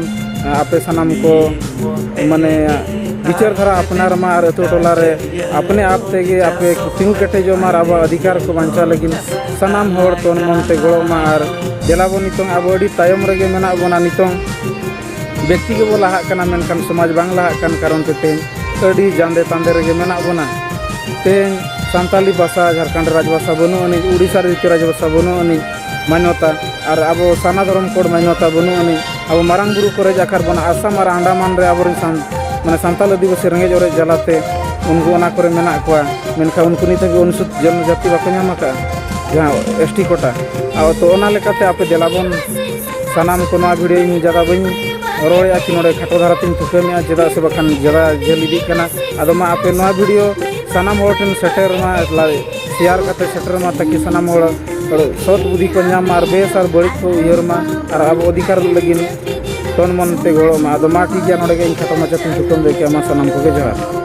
ᱮ, ᱟᱯᱮ ᱥᱟᱱᱟᱢ ᱠᱚ, ᱢᱟᱱᱮ, ᱵᱤᱪᱟᱹᱨ ᱫᱷᱟᱨᱟ ᱟᱯᱱᱟᱨ ᱢᱟ ᱟᱨ ᱟᱹᱛᱩ ᱴᱚᱞᱟ ᱨᱮ ᱟᱯᱱᱮ ᱟᱯ ᱛᱮᱜᱮ ᱟᱯᱮ ᱛᱤᱸᱜᱩ ᱠᱮᱴᱮᱡᱚᱜ ᱢᱟ ᱟᱨ ᱟᱵᱚᱣᱟᱜ ᱚᱫᱷᱤᱠᱟᱨ ᱠᱚ ᱵᱟᱧᱪᱟᱣ ᱞᱟᱹᱜᱤᱫ ᱥᱟᱱᱟᱢ ᱦᱚᱲ ᱛᱚᱱ ᱢᱚᱱ ᱛᱮ ᱜᱚᱲᱚᱜ ᱢᱟ᱾ ᱟᱨ ᱫᱮᱞᱟ ᱵᱚᱱ, ᱱᱤᱛᱚᱝ ᱟᱵᱚ ᱟᱹᱰᱤ ᱛᱟᱭᱚᱢ ᱨᱮᱜᱮ ᱢᱮᱱᱟᱜ ᱵᱚᱱᱟ᱾ ᱱᱤᱛᱚᱝ ᱵᱮᱠᱛᱤ ᱜᱮᱵᱚ ᱞᱟᱦᱟᱜ ᱠᱟᱱᱟ, ᱢᱮᱱᱠᱷᱟᱱ ᱥᱚᱢᱟᱡᱽ ᱵᱟᱝ ᱞᱟᱦᱟᱜ ᱠᱟᱱ ᱠᱟᱨᱚᱱ ᱛᱮ ᱛᱮᱦᱮᱧ ᱟᱹᱰᱤ ᱡᱟᱸᱫᱮ ᱛᱟᱸᱫᱮ ᱨᱮᱜᱮ ᱢᱮᱱᱟᱜ ᱵᱚᱱᱟ᱾ ᱛᱮᱦᱮᱧ ᱥᱟᱱᱛᱟᱞᱤ ᱵᱷᱟᱥᱟ, ᱡᱷᱟᱨᱠᱷᱚᱸᱰ ᱨᱟᱡᱽᱵᱷᱟᱥᱟ ᱵᱟᱹᱱᱩᱜ ᱟᱹᱱᱤᱡ, ᱩᱲᱤᱥᱥᱟ ᱨᱤᱛᱤ ᱨᱟᱡᱽᱵᱷᱟᱥᱟ ᱵᱟᱹᱱᱩᱜ ᱟᱹᱱᱤᱡ ᱢᱟᱱᱭᱚᱛᱟ, ᱟᱨ ᱟᱵᱚ ᱥᱟᱨᱱᱟ ᱫᱷᱚᱨᱚᱢ ᱠᱳᱰ ᱢᱟᱱᱭᱚᱛᱟ ᱵᱟᱹᱱᱩᱜ ᱟᱹᱱᱤᱡ, ᱟᱵᱚ ᱢᱟᱨᱟᱝ ᱵᱩᱨᱩ ᱠᱚ ᱨᱮᱡ ᱟᱠᱟᱫ ᱵᱚᱱᱟ, ᱟᱥᱟᱢ ᱟᱨ ᱟᱱᱰᱟᱢᱟᱱ ᱨᱮ ᱟᱵᱚᱨᱮᱱ ᱥᱟᱱ-, ᱢᱟᱱᱮ ᱥᱟᱱᱛᱟᱞ ᱟᱹᱫᱤᱵᱟᱹᱥᱤ ᱨᱮᱸᱜᱮᱡ ᱚᱨᱮᱡ ᱡᱟᱞᱟᱛᱮ ᱩᱱᱠᱩ ᱚᱱᱟ ᱠᱚᱨᱮ ᱢᱮᱱᱟᱜ ᱠᱚᱣᱟ, ᱢᱮᱱᱠᱷᱟᱱ ᱩᱱᱠᱩ ᱱᱤᱛ ᱦᱟᱹᱵᱤᱡ ᱚᱱᱩᱥᱩᱪᱤᱛ ᱡᱚᱱᱚᱡᱟᱛᱤ ᱵᱟᱠᱚ ᱧᱟᱢ ᱟᱠᱟᱫᱼᱟ, ᱡᱟᱦᱟᱸ ᱮᱥ ᱴᱤ ᱠᱳᱴᱟ᱾ ᱟᱨ ᱛᱚ ᱚᱱᱟ ᱞᱮᱠᱟᱛᱮ ᱟᱯᱮ ᱫᱮᱞᱟ ᱵᱚᱱ ᱥᱟᱱᱟᱢ ᱠᱚ, ᱱᱚᱣᱟ ᱵᱷᱤᱰᱤᱭᱳ ᱤᱧ ᱡᱟᱫᱟ ᱵᱟᱹᱧ ᱨᱚᱲᱮᱫᱼᱟ ᱠᱤ ᱱᱚᱰᱮ ᱠᱷᱟᱴᱚ ᱫᱷᱟᱨᱟ ᱛᱤᱧ ᱛᱷᱩᱠᱟᱹᱢᱮᱫᱼᱟ, ᱪᱮᱫᱟᱜ ᱥᱮ ᱵᱟᱠᱷᱟᱱ ᱡᱟᱫᱟ ᱡᱷᱟᱹᱞ ᱤᱫᱤᱜ ᱠᱟᱱᱟ᱾ ᱟᱫᱚ ᱢᱟ ᱟᱯᱮ ᱱᱚᱣᱟ ᱵᱷᱤᱰᱤᱭᱳ ᱥᱟᱱᱟᱢ ᱦᱚᱲ ᱴᱷᱮᱱ ᱥᱮᱴᱮᱨ ᱢᱟ, ᱥᱮᱭᱟᱨ ᱠᱟᱛᱮ ᱥᱮᱴᱮᱨ ᱢᱟ, ᱛᱟᱠᱤ ᱥᱟᱱᱟᱢ ᱦᱚᱲ ᱥᱚᱛ ᱵᱩᱫᱷᱤ ᱠᱚ ᱧᱟᱢ ᱢᱟ ᱟᱨ ᱵᱮᱥ ᱟᱨ ᱵᱟᱹᱲᱤᱡ ᱠᱚ ᱩᱭᱦᱟᱹᱨ ᱢᱟ ᱟᱨ ᱟᱵᱚ ᱚᱫᱷᱤᱠᱟᱨ ᱞᱟᱹᱜᱤᱫ ᱛᱚᱱ ᱢᱚᱱ ᱛᱮ ᱜᱚᱲᱚᱜ ᱢᱟ᱾ ᱟᱫᱚ ᱢᱟ ᱴᱷᱤᱠ ᱜᱮᱭᱟ, ᱱᱚᱰᱮ ᱜᱮ ᱤᱧ ᱠᱷᱟᱴᱚ ᱢᱟᱪᱷᱟ ᱛᱤᱧ ᱛᱷᱩᱠᱟᱹᱢ ᱫᱚᱦᱚ ᱠᱮᱜᱼᱟ᱾ ᱢᱟ ᱥᱟᱱᱟᱢ ᱠᱚᱜᱮ ᱡᱚᱦᱟᱨ᱾